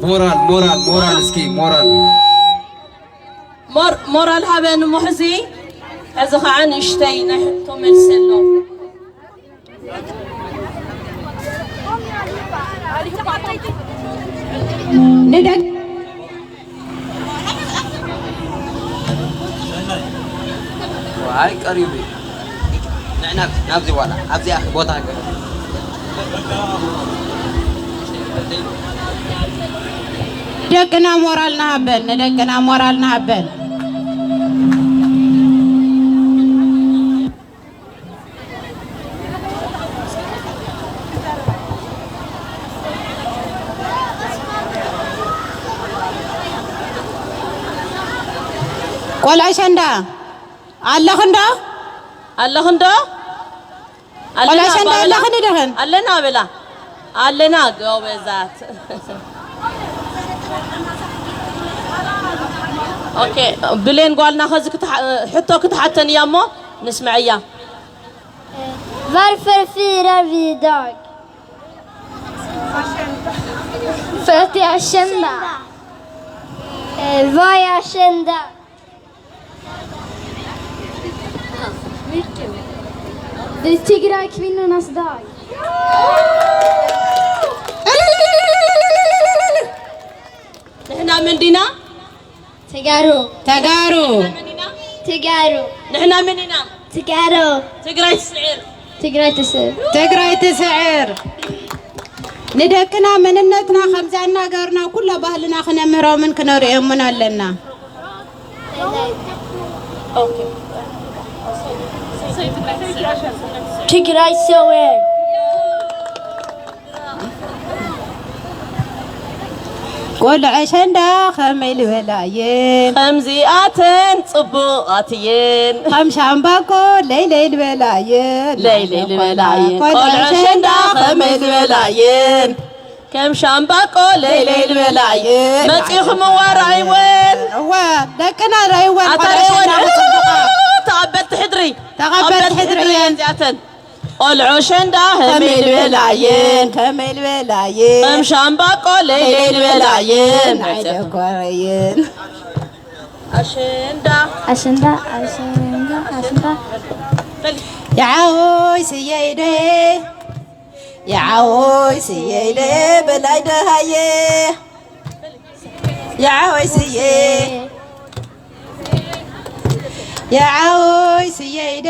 ሞራል ሞራል ሞራል እስኪ ሞራል ሞር- ሞራል ሃበ ንሙሕዚ። ሕዚ ከዓ ንእሽተይ ናይ ሕቶ መልሲ ኣሎ። ንደቅ ኣይ ቀሪቡ እዩ። ንዕና ናብዚ ዋላ ኣብዚ ኣኺ ቦታ ገ ደቅና ሞራል ንሃበን ንደቅና ሞራል ንሃበን። ቆልዓ ሸንዳ ኣለኽንዶ? ኣለኽንዶ? ቆልዓ ሸንዳ ኣለኽን ደኽን? ኣለና በላ ኣለና ጎበዛት። ኦኬ ብሌን ጓልና ኸዚ ክትሓ- ሕቶ ክትሓተን እያ እሞ ንስምዐያ። Varför firar vi idag? För att det är Ashenda. Vad är Ashenda? Det är Tigray kvinnornas dag. ንሕና መን ዲና? ተጋሩ ተጋሩ ተጋሩ ንሕና መን ኢና? ተጋሩ ትግራይ ትስዕር። ትግራይ ትስዕር። ትግራይ ትስዕር። ንደቅና መንነትና ከምዚ እናገርና ኩሎ ባህልና ክነምህሮምን ክነርእዮምን ኣለና። ትግራይ ትስዕር። ቆልዐ ሸንዳ ከመይ ልበላ እየን ከምዚኣተን ጽቡቓት እየን። ከም ሻምባቆ ለይለይ ልበላ እየን ለይለይ ልበላ እየን። ቆልዐ ሸንዳ ከመይ ልበላ እየን። ከም ሻምባቆ ለይለይ ልበላ እየን። መጺኹም እዋ ራእይወን። እዋ ደቅና ራእይወን ኣታ ቆልዐ ራእይወን ሸንዳ ክጽብቓ ተቐበልቲ ሕድሪ ተቐበልቲ ሕድሪ እየን እዚኣተን ቆልዑ ሸንዳ ከመይ ልበላ እየን። ከመይ ልበላ እየን ከም ሻምባቆ ለይለይ ልበላ እየን። ናይ ደኮረየን ኣሸንዳ ኣሸንዳ ኣሸንዳ ኣሸንዳ የዓወይ ስየይደ የዓወይ ስየይደ በላይ ደሃየ የዓወይ ስየ የዓወይ ስየይደ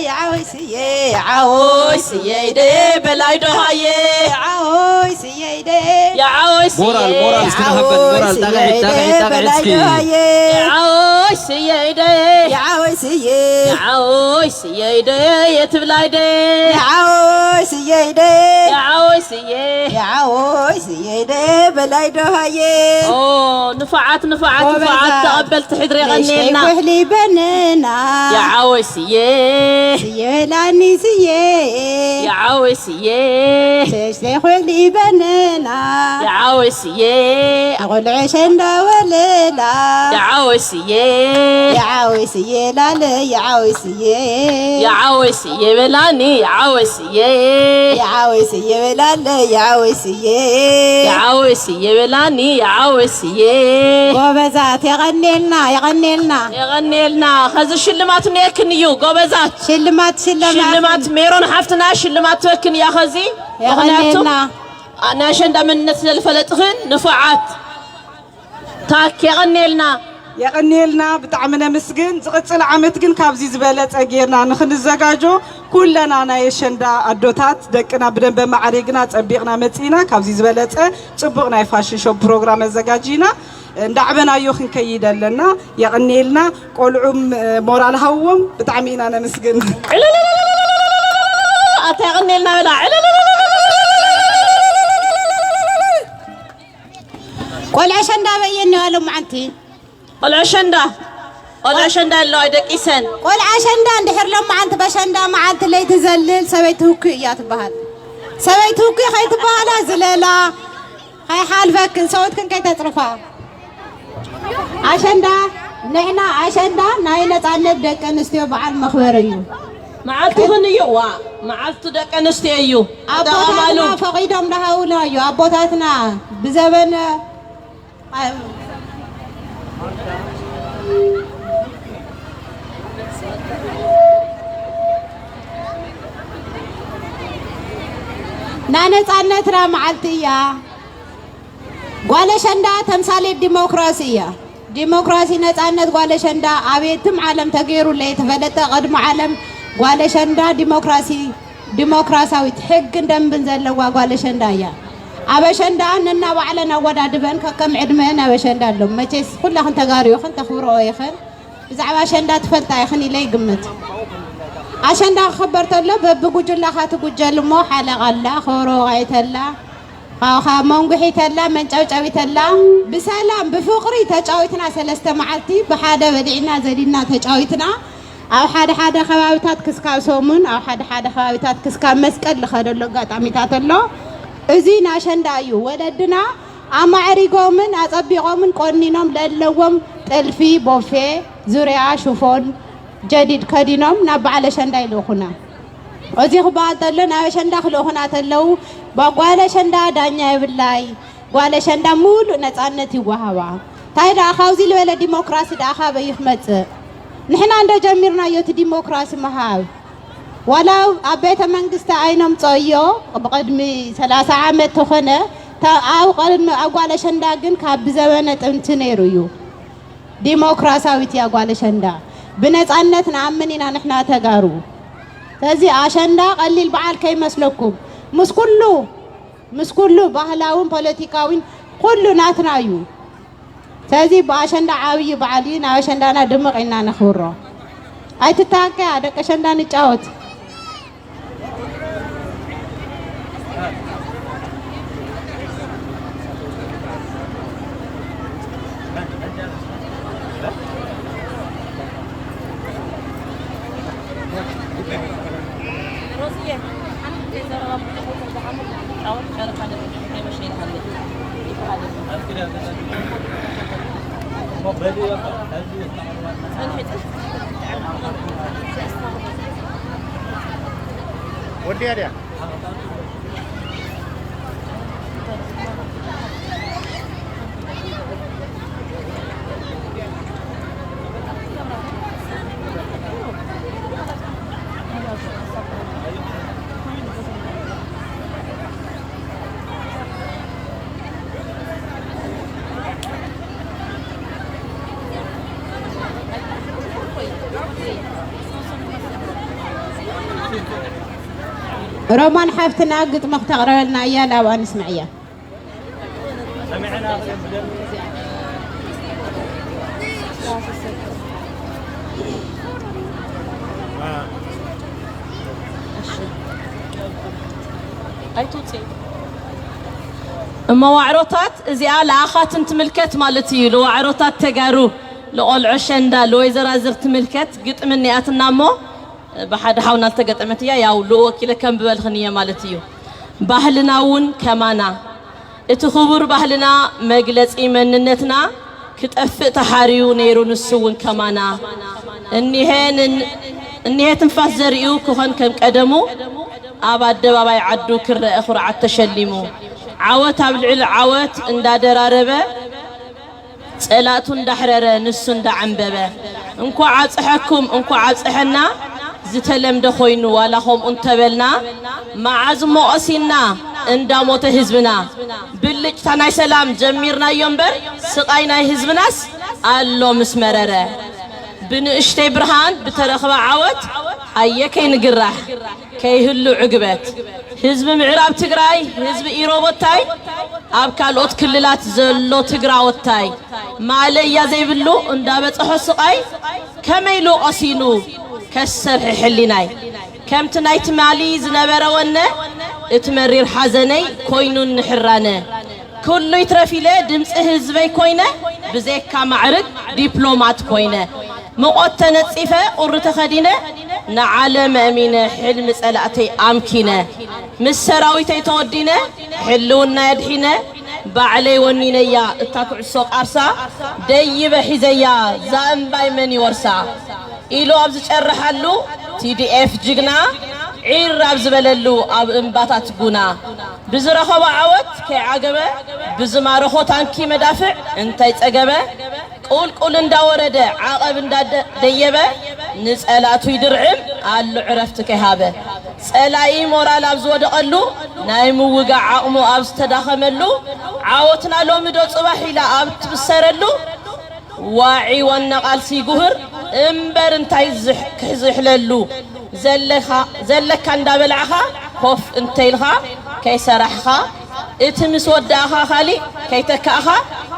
የዓወይ ስየ የዓወይ ስየይደ በላይ ደሃየ የዓወይ ስየይደ የዓወይ ስየ ሞራል ሞራል እስኪ ንሃበል ሞራል ጣቕዒት ጣቕዒት ጣቕዒት እስኪ የዓወይ የዓወይ ስየይደ የዓወይ ስየ የዓወይ ስየይደ የትብላይደ የዓወይ ስየይደ የዓወይ ስየ የዓወይ ስየይደ በላይ ደሃየ ኦ ንፉዓት ንፉዓት ንፉዓት ተቐበልቲ ሕድሪ የቐንየልና ኩሕሊ በነና የዓወይ ስየ ስየ በላኒ ስየ የዓወይ ስየ ሸሽተይ ኩሕሊ በነና የዓወይ ስየ ኣቆልዑ ሸንዳ ወለላ የዓወይ ስየ የዓወይ ስየ ላለ የዓወይ ስየ የዓወይ ስየ በላኒ የዓወይ ስየ የዓወይ ስየ በላለ የዓወይ ስየ የዓወይ ስየ በላኒ የዓወይ ስየ ጎበዛት የቐኔልና የቐኔልና የቐኔልና ኸዚ ሽልማት ነየክን እዩ ጎበዛት ሽልማት ሽልማት ሽልማት ሜሮን ሓፍትና ሽልማት ትበክን እያ ኸዚ ምክንያቱ የቐኔልና ናይ ኣሸንዳ መንነት ስለዝፈለጥኽን ንፉዓት ታክ የቐኔልና የቐንየልና ብጣዕሚ ነምስግን ዝቕፅል ዓመት ግን ካብዚ ዝበለፀ ጌርና ንክንዘጋጆ ኩለና ናይ ኣሸንዳ ኣዶታት ደቅና ብደንበ ማዕሪግና ፀቢቕና መፂና ካብዚ ዝበለፀ ፅቡቕ ናይ ፋሽን ሾው ፕሮግራም ኣዘጋጂና እንዳዕበናዮ ክንከይድ ኣለና የቐንየልና ቆልዑም ሞራል ሃዎም ብጣዕሚ ኢና ነምስግን ኣታ የቐንየልና በላ ቆልዓ ሸንዳ በየኒ ዋሎም ዓንቲ ቆልዑ ሸንዳ ቆልዑ ሸንዳ ኣለዋ ደቂሰን ቆልዓ ሸንዳ እንድሕር ሎም መዓንቲ በሸንዳ መዓንቲ ለይቲ ዘልል ሰበይቲ ህኩ እያ ትበሃል ሰበይቲ ህኩ ከይትበሃላ ዝለላ ከይሓልፈክን ሰውትክን ከይተፅርፋ ኣሸንዳ ንሕና ኣሸንዳ ናይ ነፃነት ደቂ ኣንስትዮ በዓል መኽበሪ እዩ መዓልትኽን እዩ ዋ መዓልቲ ደቂ ኣንስትዮ እዩ ኣቦታትና ፈቒዶም ዝሃቡና እዩ ኣቦታትና ብዘበነ ናይ ነጻነትና መዓልቲ እያ። ጓል ኣሸንዳ ተምሳሌት ዲሞክራሲ እያ። ዲሞክራሲ፣ ነጻነት፣ ጓል ኣሸንዳ ኣብ የትም ዓለም ተገይሩ ለይተፈለጠ። ቅድሚ ዓለም ጓል ኣሸንዳ ዲሞክራሲ፣ ዲሞክራሲያዊት ሕግን ደንብን ዘለዋ ጓል ኣሸንዳ እያ። ኣብ ኣሸንዳ ነናባዕለን ኣወዳድበን ከከም ዕድመን ኣብ ኣሸንዳ ኣለዉ። መቼስ ኩላኽን ተጋሩ ኢኽን፣ ተኽብርኦ ኢኽን። ብዛዕባ ኣሸንዳ ትፈልጣ ኢኽን ኢለ ይግምት። ኣሸንዳ ክኽበር ተሎ በብጉጅላኻ ትጉጀል እሞ፣ ሓለቓ ኣላ፣ ከበሮ ወቓዒት ኣላ፣ ካብ መንጉሒት ኣላ፣ መንጨብጨቢት ኣላ። ብሰላም ብፍቕሪ ተጫዊትና፣ ሰለስተ መዓልቲ ብሓደ በሊዕና ዘዲና ተጫዊትና። ኣብ ሓደ ሓደ ከባብታት ክስካብ ሰሙን፣ ኣብ ሓደ ሓደ ከባብታት ክስካብ መስቀል ዝኸደሉ ኣጋጣሚታት ኣሎ። እዚ ናሸንዳ እዩ። ወለድና ኣማዕሪጎምን ኣጸቢቖምን ቆኒኖም ለለዎም ጥልፊ፣ ቦፌ፣ ዙርያ፣ ሽፎን፣ ጀዲድ ከዲኖም ናብ በዓል ኣሸንዳ ይልእኹና። እዚ ክበሃል ተሎ ናብ ኣሸንዳ ክልእኹና ተለዉ፣ ጓል ኣሸንዳ ዳኛ የብላይ፣ ጓል ኣሸንዳ ሙሉእ ነጻነት ይወሃባ። እንታይ ደኣ ካብዚ ዝበለ ዲሞክራሲ ደኣ ካበይ ክመጽእ? ንሕና እንዶ ጀሚርናዮ እቲ ዲሞክራሲ ምሃብ። ዋላ ኣብ ቤተ መንግስቲ ኣይነምጽኦዮ ብቕድሚ ሰላሳ ዓመት ተኾነ፣ ታ-፣ ኣብ ቅድሚ ኣብ ጓል ኣሸንዳ ግን ካብ ብዘበነ ጥንቲ ነይሩ እዩ። ዲሞክራሲያዊት እያ ጓል ኣሸንዳ። ብነጻነት ንኣምን ኢና ንሕና ተጋሩ። ስለዚ ኣሸንዳ ቀሊል በዓል ከይመስለኩም። ምስ ኩሉ፣ ምስ ኩሉ ባህላውን ፖለቲካዊን ኩሉ ናትና እዩ። ስለዚ ብኣሸንዳ ዓብዪ በዓል እዩ። ናብ ኣሸንዳና ድምቕ ኢልና ነኽብሮ። ኣይትታከያ ደቂ ኣሸንዳ ንጫወት። ወዲያ ድያ? ሮማን ሓፍትና ግጥሚ ክተቕርበልና እያ፣ ናብኣ ንስምዕያ። እሞ ዋዕሮታት እዚኣ ለኣኻትን ትምልከት ማለት እዩ። ለዋዕሮታት ተጋሩ፣ ለቆልዖ ሸንዳ፣ ለወይዘራዝር ትምልከት ግጥሚ እኒኣትና እሞ ብሓደ ሓውና ዝተገጠመት እያ። ያው ልኡ ወኪለ ከንብበልኽን እየ ማለት እዩ። ባህልና እውን ከማና፣ እቲ ክቡር ባህልና መግለጺ መንነትና ክጠፍእ ተሓርዩ ነይሩ፣ ንሱ እውን ከማና። እኒሄ ንን-፣ እኒሄ ትንፋስ ዘሪኡ ክኾን ከም ቀደሙ፣ ኣብ ኣደባባይ ዓዱ ክረአ ኩርዓት ተሸሊሙ። ዓወት ኣብ ልዕሊ ዓወት እንዳደራረበ፣ ጸላእቱ እንዳሕረረ ንሱ እንዳዓምበበ፣ እንኳዕ ኣብጽሐኩም እንኳዕ ኣብጽሐና ዝተለምደ ኮይኑ፣ ዋላ ከምኡ እንተበልና፣ መዓዝ እሞ ቀሲንና እንዳሞተ ህዝብና። ብልጭታ ናይ ሰላም ጀሚርናዮ እምበር፣ ስቓይ ናይ ህዝብናስ ኣሎ ምስ መረረ። ብንእሽተይ ብርሃን ብተረኽበ ዓወት፣ ኣየ ከይንግራህ፣ ከይህሉ ዕግበት። ህዝቢ ምዕራብ ትግራይ፣ ህዝቢ ኢሮቦታይ፣ ኣብ ካልኦት ክልላት ዘሎ ትግራወታይ፣ ማለያ ዘይብሉ እንዳበጽሖ ስቓይ፣ ከመይ ኢሉ ቀሲኑ ከሰርሒ ሕሊናይ? ከምቲ ናይ ትማሊ ዝነበረ ወነ፣ እቲ መሪር ሓዘነይ ኮይኑ ንሕራነ። ኩሉ ይትረፍ ኢለ ድምፂ ህዝበይ ኮይነ፣ ብዘይካ ማዕርግ ዲፕሎማት ኮይነ፣ ምቖት ተነፂፈ ቁሪ ተኸዲነ፣ ንዓለም ኣእሚነ ሕልሚ ፀላእተይ ኣምኪነ፣ ምስ ሰራዊተይ ተወዲነ፣ ሕልውናይ ኣድሒነ፣ ባዕለይ ወኒነያ እታ ኩዕሶ ቃርሳ፣ ደይበ ሒዘያ ዛእምባይ መን ይወርሳ ኢሉ ኣብ ዝጨርሓሉ፣ ቲ ዲ ኤፍ ጅግና፣ ዒር ኣብ ዝበለሉ ኣብ እምባታት ጉና ብዝረኸቦ ዓወት ከይዓገበ ብዝማረኾ ታንኪ መዳፍዕ እንተይጸገበ ቁልቁል እንዳወረደ ዓቐብ እንዳደየበ ንጸላቱ ይድርዕም ኣሉ ዕረፍቲ ከይሃበ ጸላኢ ሞራል ኣብ ዝወደቐሉ ናይ ምውጋእ ዓቕሙ ኣብ ዝተዳኸመሉ ዓወትና ሎሚ ዶ ጽባሕ ኢላ ኣብ ትብሰረሉ ዋዒ ወነ ቃልሲ ይጉህር እምበር እንታይ ዝሕ- ክሕዝሕለሉ ዘለኻ ዘለካ እንዳበላዕኻ ኮፍ እንተይልኻ ከይሰራሕኻ እቲ ምስ ወዳእኻ ካሊእ ከይተካእኻ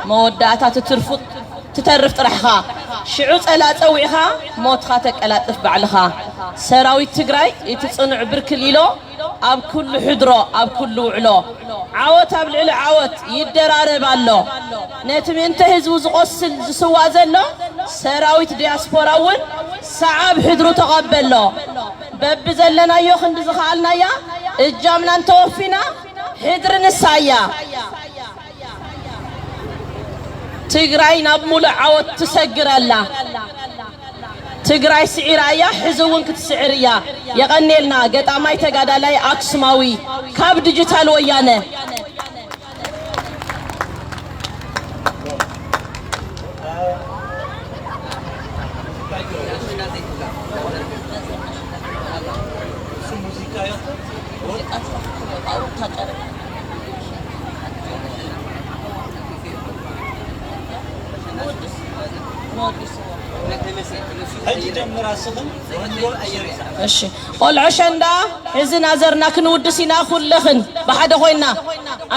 መወዳእታ ትትርፉ ትተርፍ ጥራሕኻ ሽዑ ጸላ ጸዊዕኻ ሞትኻ ተቀላጥፍ ባዕልኻ ሰራዊት ትግራይ እቲ ጽኑዕ ብርክል ኢሎ ኣብ ኩሉ ሕድሮ ኣብ ኩሉ ውዕሎ ዓወት ኣብ ልዕሊ ዓወት ይደራረብ ኣሎ። ነቲ ምእንተ ህዝቡ ዝቖስል ዝስዋእ ዘሎ ሰራዊት ዲያስፖራ እውን ሰዓብ ሕድሩ ተቐበሎ። በብዘለናዮ ክንዲ ዝኸኣልናያ እጃምና እንተወፊና ሕድሪ ንሳ እያ። ትግራይ ናብ ሙሉእ ዓወት ትሰግር ኣላ። ትግራይ ስዒራ እያ፣ ሕዚ እውን ክትስዕር እያ። የቐኔልና ገጣማይ ተጋዳላይ ኣክሱማዊ ካብ ዲጂታል ወያነ። ሕጂ ጀምራ ስኽን እሺ ቆልዑ ኣሸንዳ ሕዚ ናዘርና ክንውድስ ኢና ኩልኽን ብሓደ ኮይና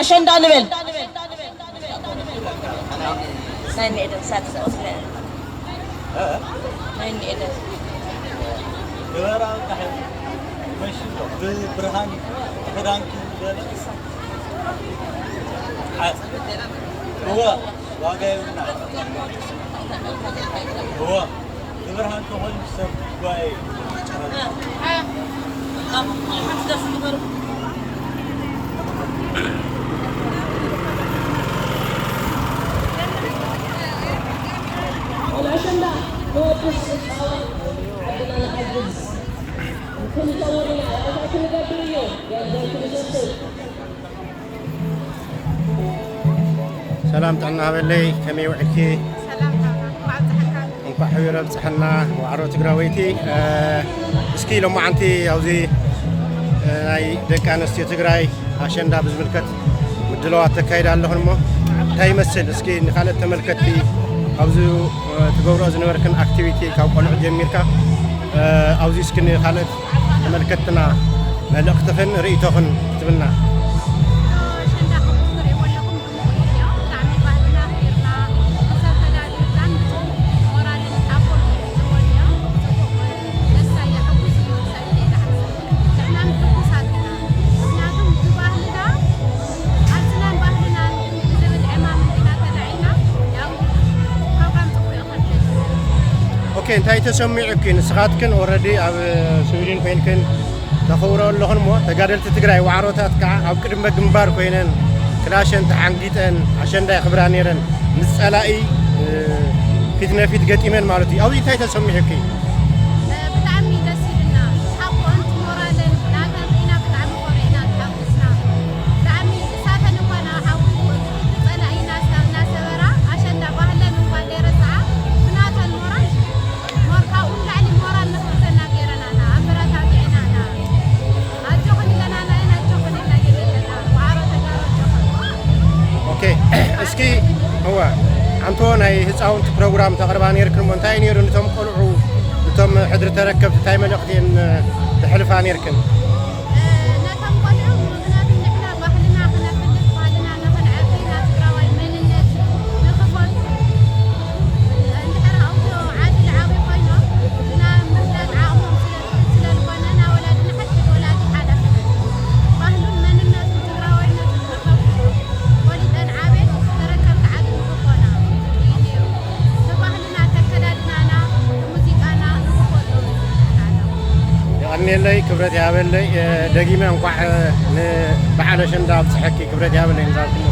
ኣሸንዳ ንበል ናይ ንኤደን ሳት ናይ ንኤደን ግበራ በቃ መሽ ብብርሃን ክዳንኪ ዝበለ እወ ዋጋ የብልና እወ ብብርሃን ተኾይኑ ሰብ ጓየ ሰላም ጥዕና ሃበለይ ከመይ ውዕልኪ እንኳዕ ሕቢረ ብፅሐና ዋዕሮ ትግራወይቲ እስኪ ሎማዓንቲ ኣብዚ ናይ ደቂ ኣንስትዮ ትግራይ ኣሸንዳ ብዝምልከት ምድለዋት ተካይዳ ኣለኹን እሞ እንታይ ይመስል እስኪ ንካልኦት ተመልከትቲ ኣብዚ ትገብርኦ ዝነበርክን ኣክቲቪቲ ካብ ቆልዑ ጀሚርካ ኣብዚ እስኪ ንካልኦት ተመልከትትና መልእኽትኽን ርእይቶኽን ክትብልና። ኦኬ እንታይ ተሰሚዑኪ ንስኻትክን ኦረዲ ኣብ ስዊድን ኮይንክን ተኸብሮ ኣለኹን እሞ ተጋደልቲ ትግራይ ዋዕሮታት ከዓ ኣብ ቅድመ ግንባር ኮይነን ክላሸን ተሓንጊጠን ኣሸንዳ የኽብራ ነይረን ምስ ፀላኢ ፊት ነፊት ገጢመን ማለት እዩ ኣብዚ እንታይ ተሰሚዑኪ ብጣዕሚ ደስ ይብልና ሓቆን ሞራልን ናተን ርኢና ብጣዕሚ ኮሪዕና ተሓጉስና ብጣዕሚ ንሳተን እኳ ንሓዊ እቲ ፀላኢ እናሰበራ ኣሸንዳ ባህለን እኳ ዘይረስዓ ብናተን ሞራል ሞር ካብኡ ንላዕሊ ሞራል ንኽሕዘና ገይረናና ኣበረታቲዕናና ኣጆኽን ኢለናና ኢና ኣጆኽን ኢልና ገለለና ዋዕሮ ተጋሩ ኣጆኽን ኦኬ እስኪ እወ ኣንቶ ናይ ህፃውንቲ ፕሮግራም ተቕርባ ነይርክን እሞ እንታይ ነይሩ ንቶም ቆልዑ ንቶም ሕድሪ ተረከብቲ እንታይ መልእኽቲ እየን ተሕልፋ ነይርክን ነቶም ቆልዑ ምኽንያቱ ንሕና ባህልና ክነፍልጥ ባህልና ንኽንዕቅና ትግራዋይ መንነት ንኽፈልጡ እንድሕር ኣብኡ ዓዲ ዝዓብዩ ኮይኖም ግና ምፍላጥ ዓቕሞም ስለዝኾነ ናብ ወላዲ ንሓድሕድ ወላዲ ሓላፍነት ባህሉን መንነቱን ትግራዋይነቱን ንኸፍልጡ ፈሊጠን ዓብየን ተረከብቲ ዓዲ ንኽኾና እዩ ነይሩ። ብባህልና ተከዳድናና ብሙዚቃና ንኽፈልጡ ንኽኽእል ኣለኹ። የቐንየለይ ክብረት ይሃበለይ ደጊመ እንኳዕ ንበዓል ኣሸንዳ ኣብፅሐኪ ክብረት ይሃበለይ ንዛብኩም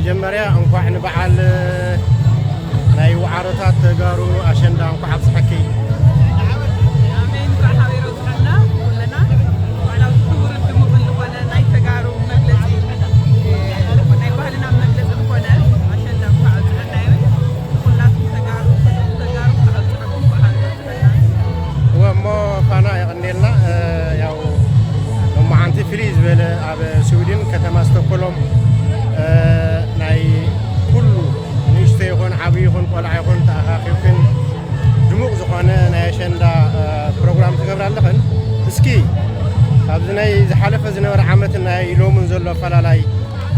መጀመርያ እንኳዕ ንበዓል ናይ ዋዕሮታት ተጋሩ ኣሸንዳ እንኳዕ ኣብፅሐኪ። ኣሜን። እንኳዕ ሓቢሩ ኣብፅሐና ኩለና። እንኳዕ ናብዚ ክቡርን ድሙቕን ዝኾነ ናይ ተጋሩ መግለፂ፣ ናይ ባህልና መግለፂ ዝኾነ ኣሸንዳ እንኳዕ ኣብፅሐና ይብል። ንኹላትኩም ተጋሩ፣ ተጋሩ እንኳዕ ኣብፅሐኩም፣ እንኳዕ ሓቢሩ ኣብፅሐና። እወ እሞ ፋና የቐንየልና። እ፣ ያው ሎማዓንቲ ፍልይ ዝበለ ኣብ ስዊድን ከተማ ስቶኮሎም፣ እ፣ ናይ ኩሉ ንእሽቶ ይኹን ዓብዪ ይኹን ቆልዓ ይኹን ተኣኻኺብክን ድሙቕ ዝኾነ ናይ ኣሸንዳ፣ እ፣ ፕሮግራም ትገብራ ኣለኽን። እስኪ ካብዚ ናይ ዝሓለፈ ዝነበረ ዓመትን ናይ ሎምን ዘሎ ኣፈላላይ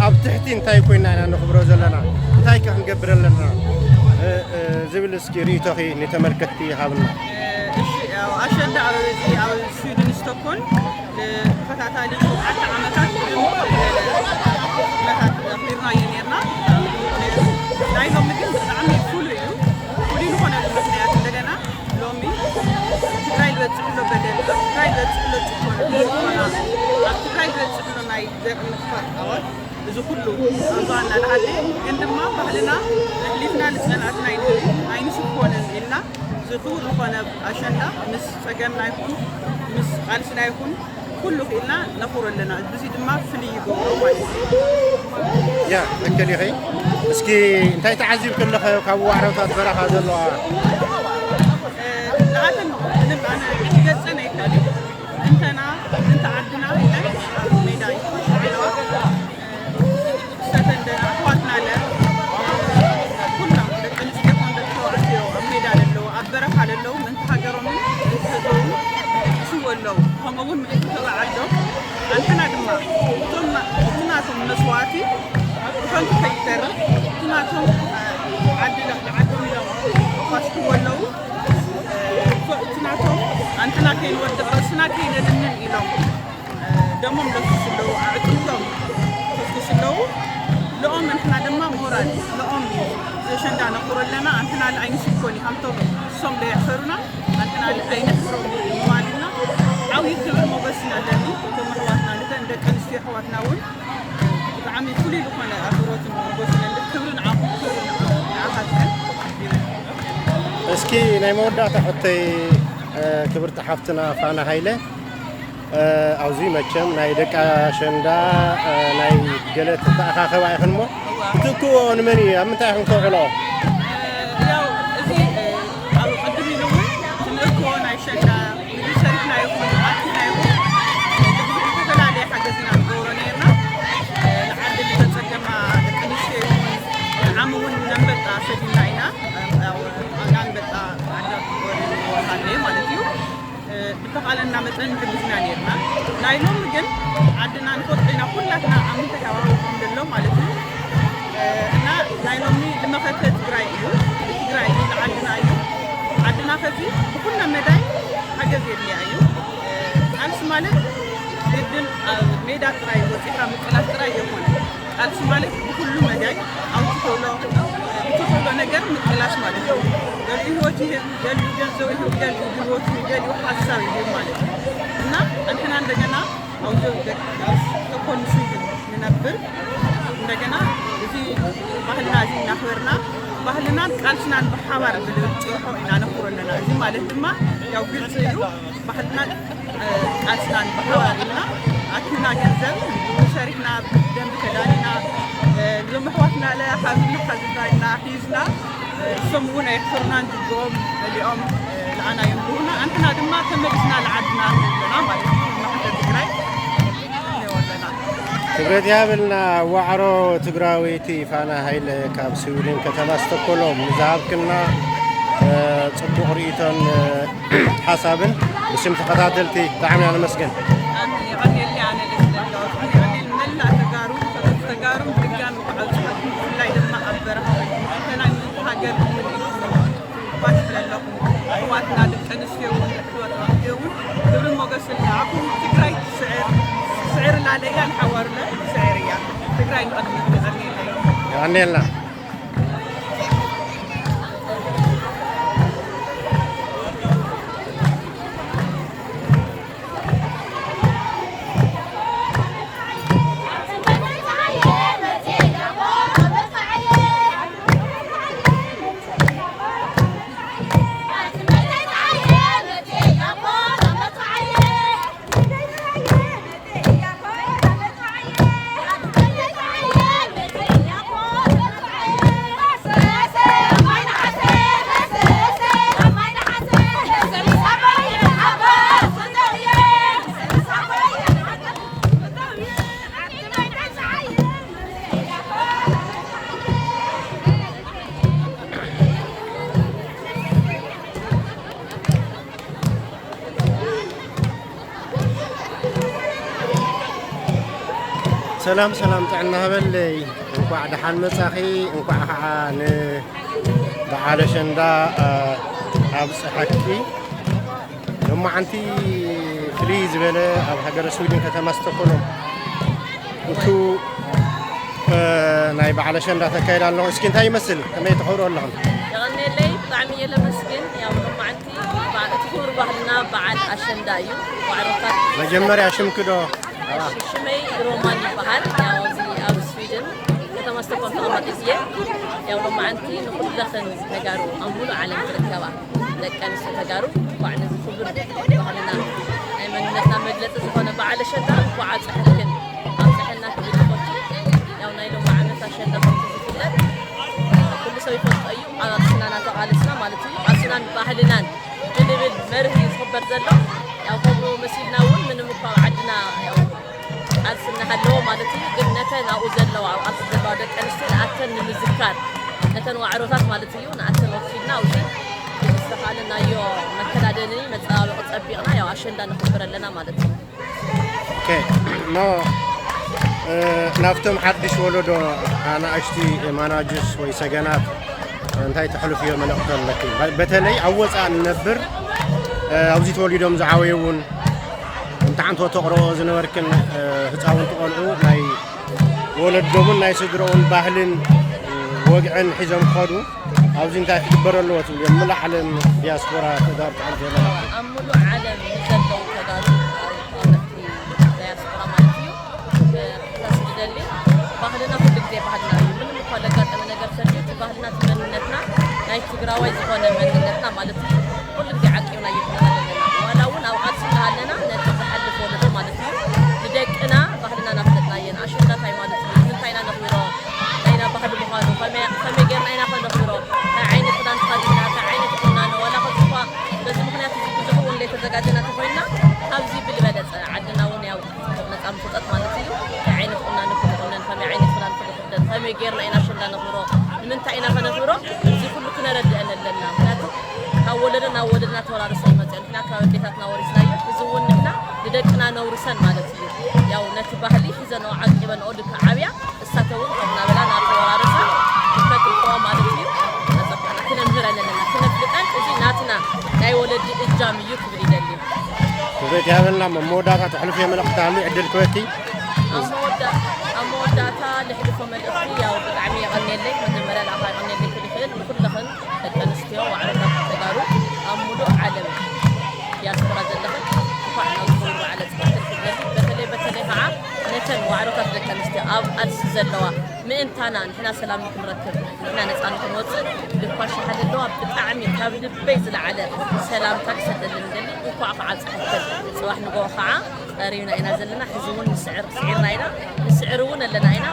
ኣብ ትሕቲ እንታይ ኮይና ኢና ነኽብሮ ዘለና? እንታይ ከ ክንገብር ኣለና? እ፣ እ፣ ዝብል እስኪ ርእይቶኺ ንተመልከትቲ ሃብና። እሺ፣ ያው ኣሸንዳ ኣብ፣ እዚ ኣብ ስዊድን ስቶክሆልም ንተኸታታሊ ሸውዓተ ዓመታት ኩነታት ኣኽቢርናዮ ነርና። ናይ ሎሚ ግን ብጣዕሚ ፍሉይ እዩ። ፍሉይ ዝኾነሉ ምኽንያት እንደገና ሎሚ ትግራይ ዝበፅሕ ኣሎ በደል፣ ኣብ ትግራይ ዝበፅሕ ኣሎ ጭቆና፣ ጭቆና፣ ኣብ ትግራይ ዝበፅሕ ኣሎ ናይ ዘር ምጥፋእ ዓወት፣ እዚ ኩሉ ኣብዚ እናተሃለየ ግን ድማ ባህልና ኣሕሊፍና ንፀላእትና ኣይንህብን ኣይንስኮንን ኢልና ዝኽቡር ዝኾነ ኣሸንዳ ምስ ፀገምና ይኹን ምስ ቃልስና ይኹን ኩሉ ክኢልና ነኽብሮ ኣለና። እዚ ድማ ፍልይ ይገብሮ ማለት እዩ። ያ ትክክል ኢኺ። እስኪ እንታይ ተዓዚብኪ ኣለኸ ካብ ዋዕሮታት በረኻ ዘለዋ? እ፣ ንኣተን ምንም ኣነ ክገልፀን ኣይክእልን። እንተና እንተ ዓድና ኢለን ኣብ ሜዳ ይኮሽ ኣለዋ። ሰተን ደና ኣሕዋትና ኣለ ኩሎም ደቂ ኣንስትዮ ኮን ደቂ ተባዕትዮ ኣብ ሜዳ ለለዉ ኣብ በረኻ ለለዉ ምእንቲ ሃገሮምን ምእንቲ ህዝቦምን ይስው ኣለዉ። ከምኡ እውን ምእንቲ ክብሪ ዓዶም ኣንሕና ድማ እቶም እቲ ናቶም መስዋእቲ ብኸንቱ ከይተርፍ እቲ ናቶም ዓዲ ዓዶም ኢሎም ይኳስሕዎ ኣለዉ። እቲ ናቶም ኣንሕና ከይንወድቕ ርእስና ከይነድንን ኢሎም ደሞም ለግሱ ኣለዉ፣ ኣዕፅምቶም ከፍስሱ ኣለዉ። ለኦም ንሕና ድማ ሞራል ለኦም ዘሸንዳ ነኽብሮ ኣለና። ኣንሕና ኣይንስኮን እዩ፣ ከምቶም እሶም ለየሕፈሩና ኣንሕና ኣይነሕፍሮም እዩ ምባል ኢና። ዓብዪ ክብሪ ሞገስን ኣለኒ እቶም ኣሕዋትና፣ ነተን ደቂ ኣንስትዮ ኣሕዋትና እውን ብጣዕሚ ፍሉይ ዝኾነ ኣኽብሮትን ሞገስን ኣለኒ። ክብሪ ንዓኹም፣ ክብሪ ንዓኹም፣ ንዓኻትክን። እስኪ ናይ መወዳእታ ሕቶይ፣ እ፣ ክብርቲ ሓፍትና ፋና ሃይለ፣ እ፣ ኣብዚ መቸም ናይ ደቂ ኣሸንዳ፣ እ፣ ናይ ገለ ተተኣኻኸባ ኢኽን እሞ፣ እዋ። ትእክብኦ ንመን እዩ? ኣብ ምንታይ ኢኽን ተውዕልኦ? እ፣ ያው፣ እዚ፣ እ፣ ኣብ ቅድም ኢሉ እውን ክንእክቦ ናይ ሸንዳ ምግቢ ሰሪሕና ይኹን ኣኪብና ይኹን፣ ብዝተፈላለየ ሓገዝ ኢና ንገብሮ ነይርና። እ፣ ንዓዲ ዝተጸገማ ደቂ ኣንስትዮ ይኹን፣ ንዓሚ እውን ነንበጣ ሰዲድና ኢና። እ፣ ያው፣ ኣንበጣ ዓዳ ክኾን ማለት እዩ። እ፣ ብተኻለና መጠን ንሕግዝና ነይርና። ናይ ሎሚ ግን ዓድና ንፈልጦ ኢና ኩላትና ኣብ ምንታይ ሃዋህው ከም ዘሎ ማለት እዩ። እ፣ እና ናይ ሎሚ ንመኸተ ትግራይ እዩ፣ ንትግራይ እዩ፣ ንዓድና እዩ። ዓድና ከዚ ብኩለ መዳይ ሓገዝ የድልያ እዩ። እ፣ ቃልሲ ማለት ግድን ኣብ ሜዳ ጥራይ ወፂኻ ምቅላስ ጥራይ የኮነ። ቃልሲ ማለት ብኩሉ መዳይ ኣብ ትኽእሎ፣ ብትኽእሎ ነገር ምቅላስ ማለት እዩ። ገሊኡ ህይወት ይህብ፣ ገሊኡ ገንዘብ ይህብ፣ ገሊኡ ጉልበቱ፣ ገሊኡ ሓሳብ ይህብ ማለት እዩ። እና እንሕና እንደገና ኣብዚ ደቂ ተኮን ስዊድን ንነብር እንደገና እዚ ባህልና እዚ እናኽበርና ባህልናን ቃልስናን ብሓባር ብልብል ጭርሖ ኢና ነኽብሮ ኣለና። እዚ ማለት ድማ ያው ግልፂ እዩ። ባህልና፣ እ፣ ቃልስናን ብሓባር ኢልና ኣኪብና ገንዘብ ሰሪሕና ብደንቢ ተዳሊና፣ እ፣ እዞም ኣሕዋትና ለ ሓዝና ሓዝና ኢልና ሒዝና፣ እ፣ እሶም እውን ኣይሕፍሩናን ጅግኦም መሊኦም፣ እ፣ ለዓና እዮም ዝህቡና። ኣንትና ድማ ተመሊስና ለዓድና ኣለና ማለት እዩ። መኸተ ትግራይ ኣለና። ክብረት ይሃበልና። ዋዕሮ ትግራወይቲ ፋና ሃይለ ካብ ስዊድን ከተማ ስቶኮሎም ንዝሃብክና፣ እ፣ ጽቡቕ ርእይቶን፣ እ፣ ሓሳብን ብስም ተኸታተልቲ ብጣዕሚ ኢና ነመስግን። ኣነ የቐንየልኒ፣ ኣነ ደስ ይለኒ። የቐንየል መላእ ተጋሩ፣ ተጋሩ ብድጋሚ ክዓልጽኹም፣ ብፍላይ ድማ ኣብ በረኻ ኮይንኩም፣ ፈተና ሃገር እውን ኢልኩም ባሽ ዘለኹም ኣሕዋትና ደቂ ኣንስትዮ እውን ኣሕዋት ኣሕዮ እውን ክብርን ሞገስን ንዓኹም። ትግራይ ትስዕር፣ ትስዕር እላለያ ንሓዋሩለ ትስዕር እያ። ትግራይ ንቐድሚት። የቐንየለይ። የቐንየልና። ሰላም ሰላም፣ ጥዕና ሃበለይ። እንኳዕ ደሓን መጻኺ፣ እንኳዕ ከዓ ንበዓል ኣሸንዳ፣ እ፣ ኣብጽሐኪ። ሎማዓንቲ ፍልይ ዝበለ ኣብ ሃገረ ስዊድን ከተማ ስቶኮሎም እቱ፣ እ፣ ናይ በዓል ኣሸንዳ ተካይድ ኣሎ። እስኪ እንታይ ይመስል? ከመይ ተኸብሮ ኣለኹም? የቐንየለይ፣ ብጣዕሚ እየ ለመስግን። ያው ሎማዓንቲ በዓ-፣ እቲ ክቡር ባህልና በዓል ኣሸንዳ እዩ። ዋዕሮታት መጀመርያ ሽምኪ ዶ? እሺ፣ ሽመይ ሮማን ይበሃል። ያው ኣብዚ ኣብ ስዊድን ከተማ ስቶኮልም ተቐማጢት እየ። ያው ሎማዓንቲ ንኹለኽን ተጋሩ ኣብ ሙሉእ ዓለም ዝርከባ ደቂ ኣንስትዮ ተጋሩ እንኳዕ ነዚ ክቡር ባህልና ናይ መንነትና መግለፂ ዝኾነ በዓል ኣሸንዳ እንኳዕ ኣብፀሐክን ኣብፀሐና ክብል ይፈቱ። ያው ናይ ሎሚ ዓመት ኣሸንዳ ከምቲ ዝፍለጥ ኩሉ ሰብ ይፈልጦ እዩ። ኣብ ቃልስና እናተቓለስና ማለት እዩ። ቃልስናን ባህልናን ብልብል መርህ እዩ ዝኽበር ዘሎ። ያው ከምኡ መሲልና እውን ምንም እኳ ኣብ ዓድና ያው ቃልሲ እናሃለወ ማለት እዩ፣ ግን ነተን ኣብኡ ዘለዋ፣ ኣብ ቃልሲ ዘለዋ ደቂ ኣንስትዮ ንኣተን ንምዝካር፣ ነተን ዋዕሮታት ማለት እዩ፣ ንኣተን ወኪልና ኣብዚ ዝተኻለናዮ መከዳደኒ መፀባበቒ ፀቢቕና ያው ኣሸንዳ ነኽብር ኣለና ማለት እዩ። ኦኬ፣ እሞ፣ እ፣ ናብቶም ሓድሽ ወለዶ ኣናእሽቲ ማናጅስ ወይ ሰገናት እንታይ ተሕልፍዮ መልእኽቲ ኣለኪ? በ-፣ በተለይ ኣብ ወፃእ ንነብር፣ እ፣ ኣብዚ ተወሊዶም ዝዓበዩ እውን እንተ ዓንቶ ተቕርኦ ዝነበርክን፣ እ፣ ህፃውንቲ ቆልዑ ናይ ወለዶምን ናይ ስድረኡን ባህልን፣ እ፣ ወግዕን ሒዞም ክኸዱ ኣብዚ እንታይ ክግበር ኣለዎ ትብልዮም? ሙሉእ ዓለም ዲያስፖራ ተጋሩ ተሕልፍዮ መልእኽቲ? ኣብ ሙሉእ ዓለም ንዘለዉ ተጋሩ፣ ኣብ ዳያስፖራ ማለት እዩ። ክሕተት ዝደሊ ባህልና ኩሉ ግዜ ባህልና እዩ። ምንም እኳ ለጋጠመ ነገር ተልዩ፣ እቲ ባህልና፣ እቲ መንነትና፣ ናይ ትግራዋይ ዝኾነ መንነትና ማለት እዩ፣ ኩሉ ግዜ ዓቂብና እየድና ኣለና። ዋላ እውን ኣብ ቃልሲ እናሃለና ነቲ ዝሓልፍ ወለዶ ማለት እዩ፣ ንደቅና ባህልና ናፍለጥናየን። ኣሸንዳ እንታይ ማለት እዩ? ንምንታይ ኢና ነኽብሮ? ናይና ባህሊ ምዃኑ፣ ከመይ፣ ከመይ ጌርና ኢና ከነኽብሮ? እንታይ ዓይነት ክዳን ተኸዲንና? እንታይ ዓይነት ቁናኖ? ዋላ ከዚ እኳ በዚ ምኽንያት እዚ ብዙሕ እውን ዘይተዘጋጀና ተኾይንና፣ ካብዚ ብልበለጸ ዓድና እውን ያው ነጻ ምፍልጠት ማለት እዩ። እንታይ ዓይነት ቁናኖ ክንቁነን፣ ከመይ ዓይነት ክዳን ክንክደን፣ ከመይ ጌርና ኢና ኣሸንዳ ነኽብሮ፣ ንምንታይ ኢና ከነኽብሮ፣ እዚ ኩሉ ክነረድአን ኣለና። ምክንያቱ ካብ ወለዶ ናብ ወለዶ እናተወራረሰ ይመጽእ። ንሕና ካብ ኣዴታትና ወሪስናዮ፣ እዚ እውን ንሕና ንደቅና ነውርሰን ማለት እዩ። ያው ነቲ ባህሊ ሒዘንኦ ዓቂበንኦ ድካ ዓብያ፣ እሳተ እውን ከምኡ እናበላ እናተወራረሳ ይፈትሕኦ ማለት እዩ። መጸብቀና ክነምህረን ኣለና፣ ክነፍልጠን፣ እዚ ናትና ናይ ወለዲ እጃም እዩ ክብል ይደሊ። ክብረት ይሃበልና። ኣብ መወዳእታ ተሕልፍዮ መልእኽቲ ኣሎ፣ ዕድል ክበኪ። ኣብ መወዳ-፣ ኣብ መወዳእታ ለሕልፎ መልእኽቲ፣ ያው ብጣዕሚ የቐንየለይ፣ መጀመርያ ንኣኻ የቐንየለይ ክብል ይኽእል፣ ንኹልኽን ደቂ ኣንስትዮ ዋዕሮታት ተጋሩ ኣብ ሙሉእ ዓለም ዲያስፖራ ዘለኽን እንኳዕ ናብ ዝኽብሩ በዓል ኣብፀሐክን ክብለኒ፣ በተለይ፣ በተለይ ከዓ ነተን ዋዕሮታት ደቂ ኣንስትዮ ኣብ ቃልሲ ዘለዋ፣ ምእንታና ንሕና ሰላም ንክንረክብ፣ ንሕና ነፃ ንክንወፅእ፣ ልኳ ሸሓል ኣለዋ። ብጣዕሚ ካብ ልበይ ዝለዓለ ሰላምታ ክሰደልን ደሊ፣ እንኳዕ ከዓ ኣብፀሐክን። ፅባሕ ንግሆ ከዓ ቀሪብና ኢና ዘለና። ሕዚ እውን ንስዕር ስዒርና ኢና፣ ንስዕር እውን ኣለና ኢና።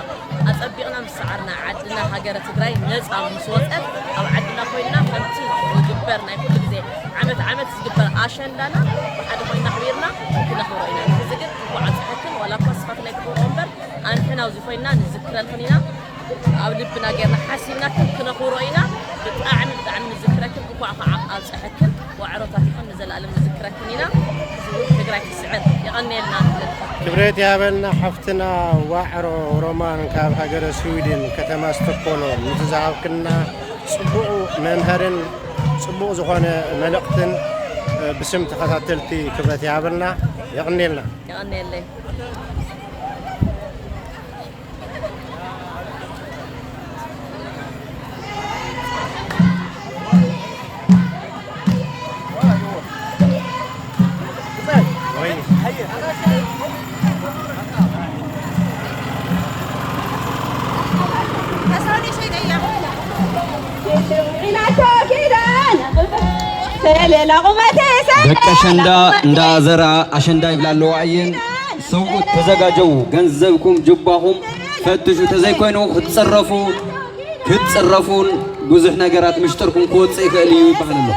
ኣጸቢቕና ምስ ሰዓርና፣ ዓድና ሃገረ ትግራይ ነጻ ምስ ወጸት፣ ኣብ ዓድና ኮይንና ከምቲ ዝግበር ናይ ኩሉ ግዜ ዓመት ዓመት ዝግበር ኣሸንዳና ብሓደ ኮይንና ኣኽቢርና ክነኽብሮ ኢና። ሕዚ ግን እንኳዕ ኣብፀሐክን፣ ዋላ እኳ ንስኻትናይ ትኽብሮ እምበር፣ ኣንሕና ኣብዚ ኮይንና ንዝክረልክን ኢና። ኣብ ልብና ጌርና ሓሲብናክን ክነኽብሮ ኢና። ብጣዕሚ ብጣዕሚ ንዝክረክን፣ እንኳዕ ከዓ ኣብፀሐክን። ዋዕሮታት ይኹን ንዘለኣለም ንዝክረክን ኢና። ትግራይ ትስዕር። የቐንየልና ንብለልካ። ክብረት ይሃበልና ሓፍትና ዋዕሮ ሮማን ካብ ሃገረ ስዊድን ከተማ ስቶኮሎም፣ ነቲ ዝሃብክና ጽቡቕ መምሀርን ጽቡቕ ዝኾነ መልእኽትን፣ እ፣ ብስም ተኸታተልቲ ክብረት ይሃበልና። የቐንየልና። የቐንየለይ። ደቂ ኣሸንዳ እንዳ ዘራ ኣሸንዳ ይብላ ኣለዋ እየን። ሰብኡት ተዘጋጀዉ፣ ገንዘብኩም ጅባኹም ፈትሹ፣ ተዘይኮይኑ ክትጽረፉ፣ ክትጽረፉን ብዙሕ ነገራት ምሽጥርኩም ክወጽእ ይኽእል እዩ ይበሃል ኣሎ።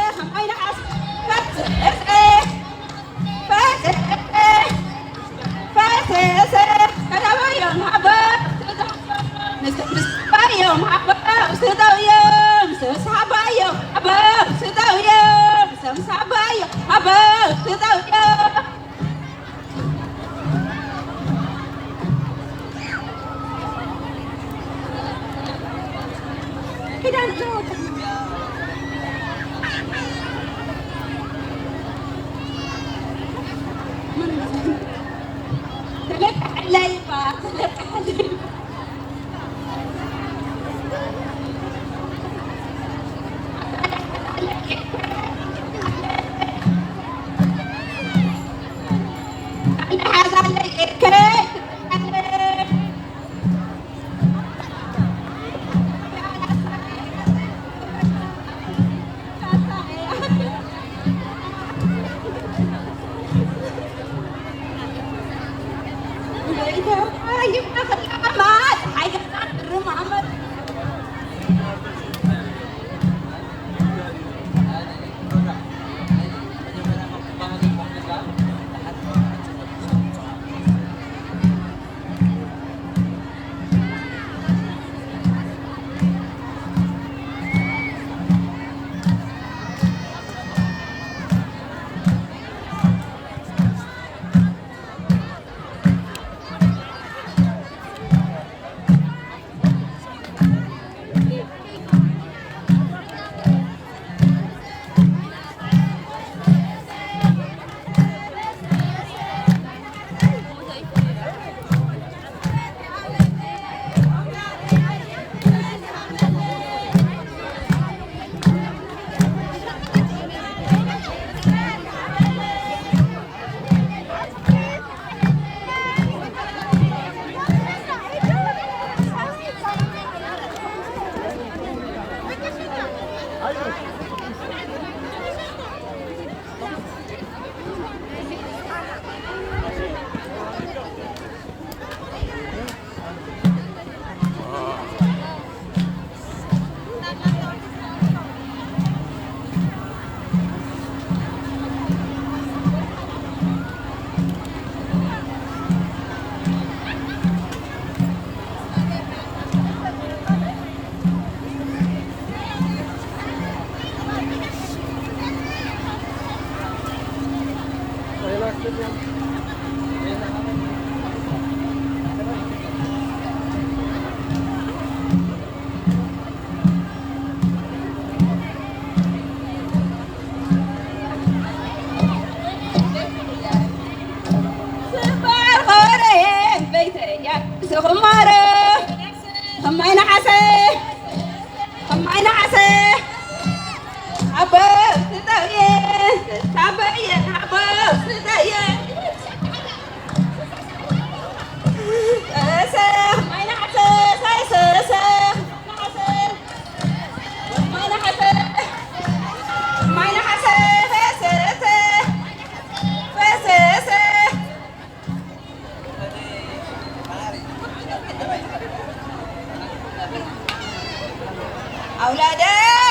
ኣውላደ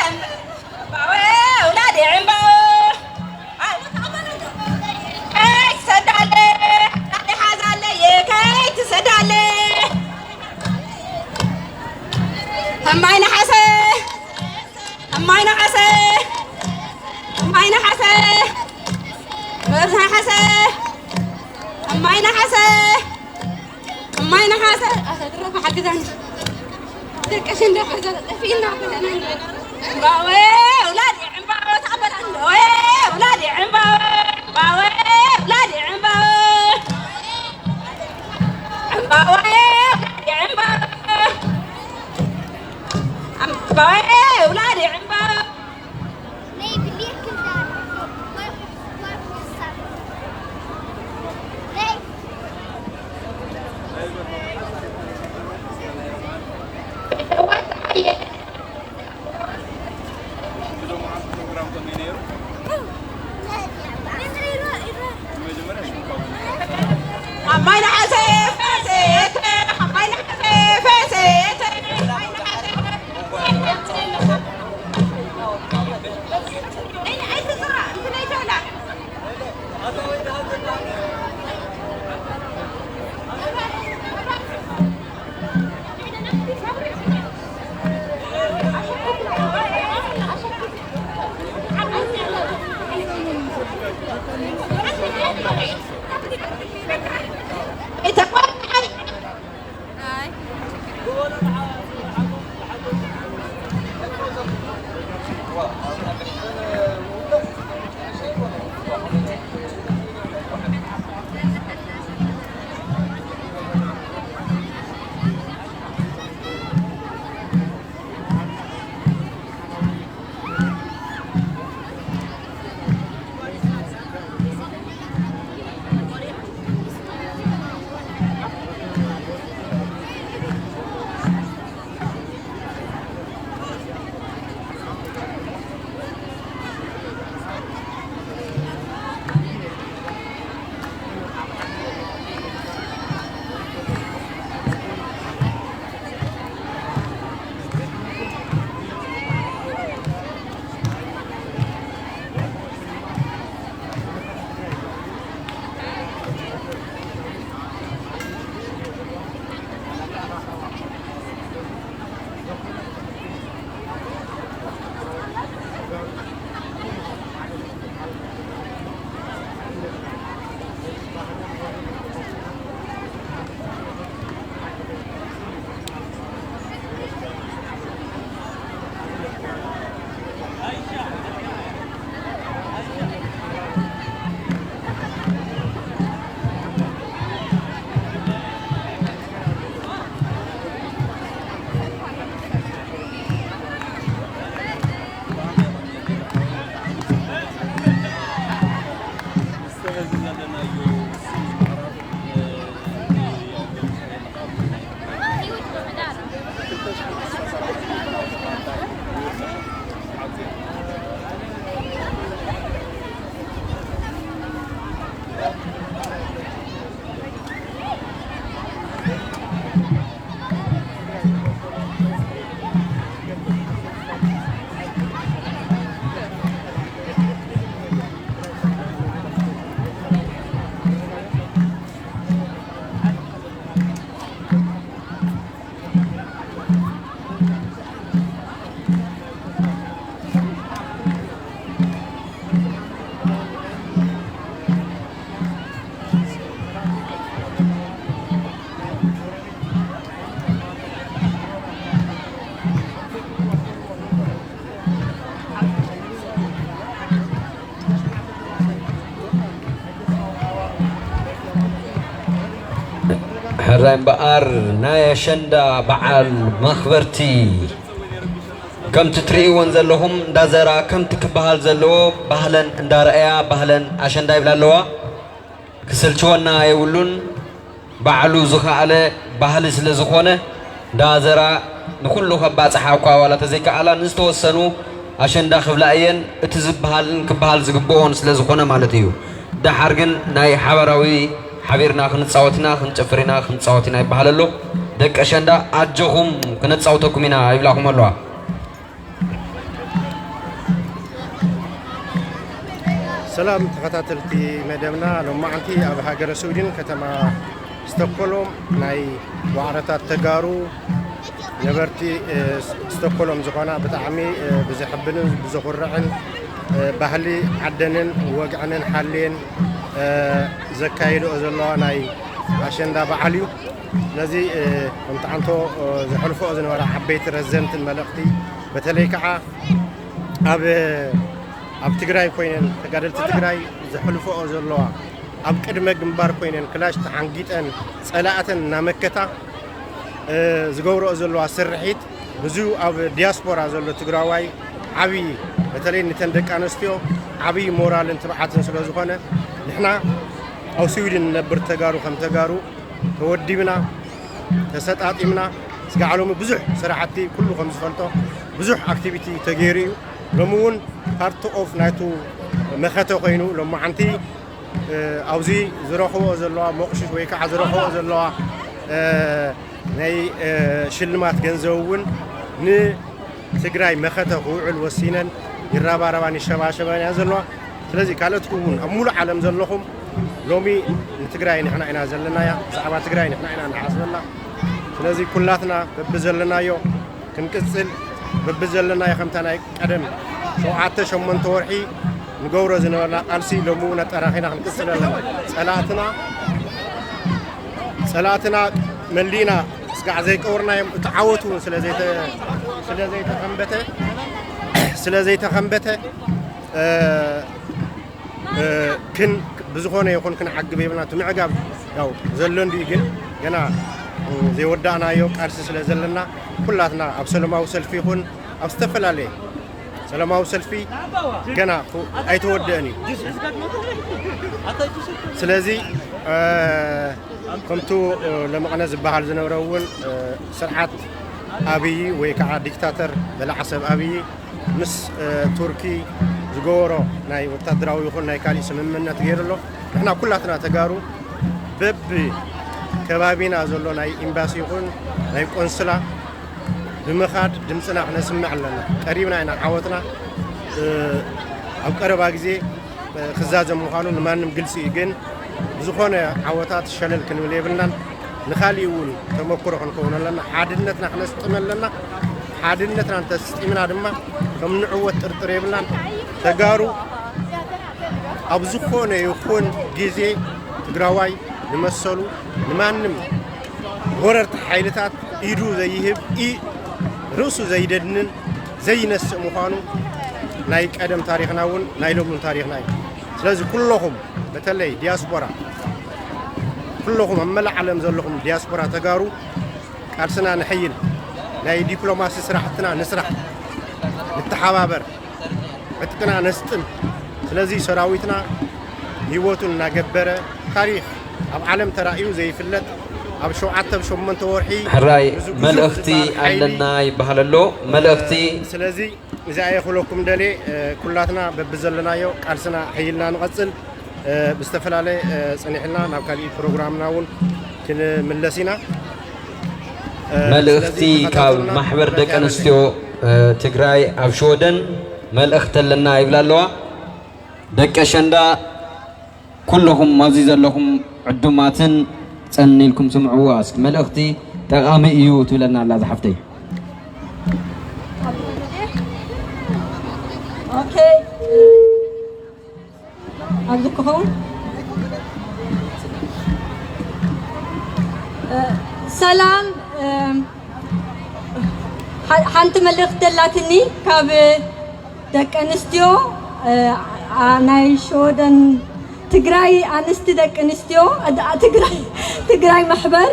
ዕምባወ፣ ኣውላደ ዕምባወ። ከይትሰዳለ፣ ሓዛለየ፣ ከይትሰዳለ። ከማይ ነሓሰ፣ ከማይ ነሓሰ፣ ከማይ ነሓሰ፣ ከማይ ነሓሰ፣ ከማይ ነሓሰ። እማይ ነሓሰ ኣተድረፈ ሓግዛኒ። ደቂ ሽንዶ ከዛ ጠፊእና ከለና። እምባወ ውላድ እምባወ ተቐበል። እምባወ ውላድ እምባወ። እምባወ ውላድ እምባወ። እምባወ ውላድ እምባወ። እምባወ ውላድ እምባወ። እምበኣር ናይ ኣሸንዳ በዓል መኽበርቲ ከምቲ ትርእይወን ዘለኹም እንዳዘራ ከምቲ ክበሃል ዘለዎ ባህለን እንዳረኣያ ባህለን ኣሸንዳ ይብላ ኣለዋ። ክስልችወና የብሉን። ባዕሉ ዝኸኣለ ባህሊ ስለ ዝኾነ እንዳዘራ ንኹሉ ከባጽሓ እኳ ዋላ ተዘይከኣላ ንዝተወሰኑ ኣሸንዳ ክብላ እየን። እቲ ዝበሃልን ክበሃል ዝግብኦን ስለ ዝኾነ ማለት እዩ። ደሓር ግን ናይ ሓባራዊ ሓቢርና ክንጻወት ኢና፣ ክንጨፍር ኢና፣ ክንጻወት ኢና ይበሃል ኣሎ። ደቂ ኣሸንዳ ኣጆኹም ክነጻውተኩም ኢና ይብላኹም ኣለዋ። ሰላም ተኸታተልቲ መደብና፣ ሎማዓንቲ ኣብ ሃገረ ስዊድን ከተማ ስቶኮሎም ናይ ዋዕሮታት ተጋሩ ነበርቲ ስቶኮሎም ዝኾና ብጣዕሚ ብዘሕብንን ብዘኹርዕን ባህሊ ዓደንን ወግዐንን ሓልየን ዘካይድኦ ዘለዋ ናይ ኣሸንዳ በዓል እዩ። ስለዚ ከምቲ ዓንቶ ዘሕልፎኦ ዝነበራ ዓበይቲ ረዘንትን መልእኽቲ በተለይ ከዓ ኣብ ኣብ ትግራይ ኮይነን ተጋደልቲ ትግራይ ዘሕልፎኦ ዘለዋ ኣብ ቅድመ ግንባር ኮይነን ክላሽ ተሓንጊጠን ፀላእተን እናመከታ ዝገብረኦ ዘለዋ ስርሒት ብዙ ኣብ ዲያስፖራ ዘሎ ትግራዋይ ዓብዪ በተለይ ንተን ደቂ ኣንስትዮ ዓብዪ ሞራልን ትብዓትን ስለ ዝኾነ ንሕና ኣብ ስዊድን ንነብር ተጋሩ ከም ተጋሩ ተወዲብና ተሰጣጢምና ስጋዕ ሎሚ ብዙሕ ስራሕቲ ኩሉ ከም ዝፈልጦ ብዙሕ ኣክቲቪቲ ተገይሩ እዩ። ሎሚ እውን ፓርት ኦፍ ናይቱ መኸተ ኮይኑ ሎማዓንቲ ኣብዚ ዝረኽቦ ዘለዋ መቑሽሽ ወይ ከዓ ዝረኽቦ ዘለዋ ናይ ሽልማት ገንዘብ እውን ንትግራይ መኸተ ክውዕል ወሲነን ይረባረባን ይሸባሸባን እያ ዘለዋ። ስለዚ ካልኦትኩም እውን ኣብ ሙሉእ ዓለም ዘለኹም ሎሚ ንትግራይ ንሕና ኢና ዘለናያ፣ ብዛዕባ ትግራይ ንሕና ኢና ንሓስበላ። ስለዚ ኩላትና በብዘለናዮ ክንቅፅል በብዘለናዮ ከምታ ናይ ቀደም ሸውዓተ ሸሞንተ ወርሒ ንገብሮ ዝነበርና ቃልሲ ሎሚ እውን ኣጠናኺና ክንቅፅል ኣለና። ፀላእትና ፀላእትና መሊእና ስጋዕ ዘይቀበርናዮም እቲ ዓወት እውን ስለዘይተኸንበተ ስለዘይተኸንበተ ክን ብዝኾነ ይኹን ክንዓግብ የብልና። እቲ ምዕጋብ ያው ዘሎ እንድዩ፣ ግን ገና ዘይወዳእናዮ ቃልሲ ስለ ዘለና ኩላትና ኣብ ሰለማዊ ሰልፊ ይኹን ኣብ ዝተፈላለየ ሰለማዊ ሰልፊ ገና ኣይተወደአን እዩ። ስለዚ ከምቱ ለመቕነ ዝበሃል ዝነበረ እውን ስርዓት ኣብይ ወይ ከዓ ዲክታተር በላዕ ሰብ ኣብይ ምስ ቱርኪ ዝገበሮ ናይ ወታደራዊ ይኹን ናይ ካሊእ ስምምነት ገይሩ ኣሎ። ንሕና ኩላትና ተጋሩ በብ ከባቢና ዘሎ ናይ ኤምባሲ ይኹን ናይ ቆንስላ ብምኻድ ድምፅና ክነስምዕ ኣለና። ቀሪብና ኢና ዓወትና ኣብ ቀረባ ግዜ ክዛዘም ምዃኑ ንማንም ግልፂ እዩ። ግን ብዝኾነ ዓወታት ሸለል ክንብል የብልናን። ንኻሊእ እውን ተመክሮ ክንከውን ኣለና። ሓድነትና ክነስጥም ኣለና። ሓድነትና እንተስጢምና ድማ ከም ንዕወት ጥርጥር የብልናን። ተጋሩ ኣብ ዝኾነ ይኹን ግዜ ትግራዋይ ንመሰሉ ንማንም ወረርቲ ሓይልታት ኢዱ ዘይህብ ርእሱ ዘይደንን ዘይነስእ ምዃኑ ናይ ቀደም ታሪኽና እውን ናይ ሎምን ታሪኽና እዩ። ስለዚ ኩለኹም በተለይ ዲያስፖራ ኩለኹም ኣብ መላእ ዓለም ዘለኹም ዲያስፖራ ተጋሩ ቃልስና ንሕይል፣ ናይ ዲፕሎማሲ ስራሕትና ንስራሕ፣ ንተሓባበር፣ ዕጥቅና ነስጥም። ስለዚ ሰራዊትና ህይወቱ እናገበረ ታሪኽ ኣብ ዓለም ተራእዩ ዘይፍለጥ ኣብ ሸውዓተ ኣብ ሸሞንተ ወርሒ ሕራይ ብዙ ግዙፍ መልእኽቲ ዝበሃል ሓይሊ ኣለና ይበሃል ኣሎ። መልእኽቲ ስለዚ እዚኣ እየ ክብለኩም ደልየ። ኩላትና በብዘለናዮ ቃልስና ሕይልና ንቐጽል። ብዝተፈላለየ ጸኒሕና ናብ ካሊእ ፕሮግራምና እውን ክንምለስ ኢና። መልእኽቲ ካብ ማሕበር ደቂ ኣንስትዮ ትግራይ ኣብ ሽወደን መልእኽቲ ኣለና ይብላ ኣለዋ። ደቂ ኣሸንዳ ኩለኹም ኣብዚ ዘለኹም ዕዱማትን ጸን ኢልኩም ስምዕዋ እስኪ። መልእኽቲ ጠቓሚ እዩ ትብለና ኣላ ዝሓፍተይ። ኦኬ ኣብዚ ክኸውን ሰላም ሓንቲ መልእኽቲ ደላትኒ ካብ ደቂ ኣንስትዮ ናይ ሸወደን ትግራይ ኣንስቲ ደቂ ኣንስትዮ ትግራይ ማሕበር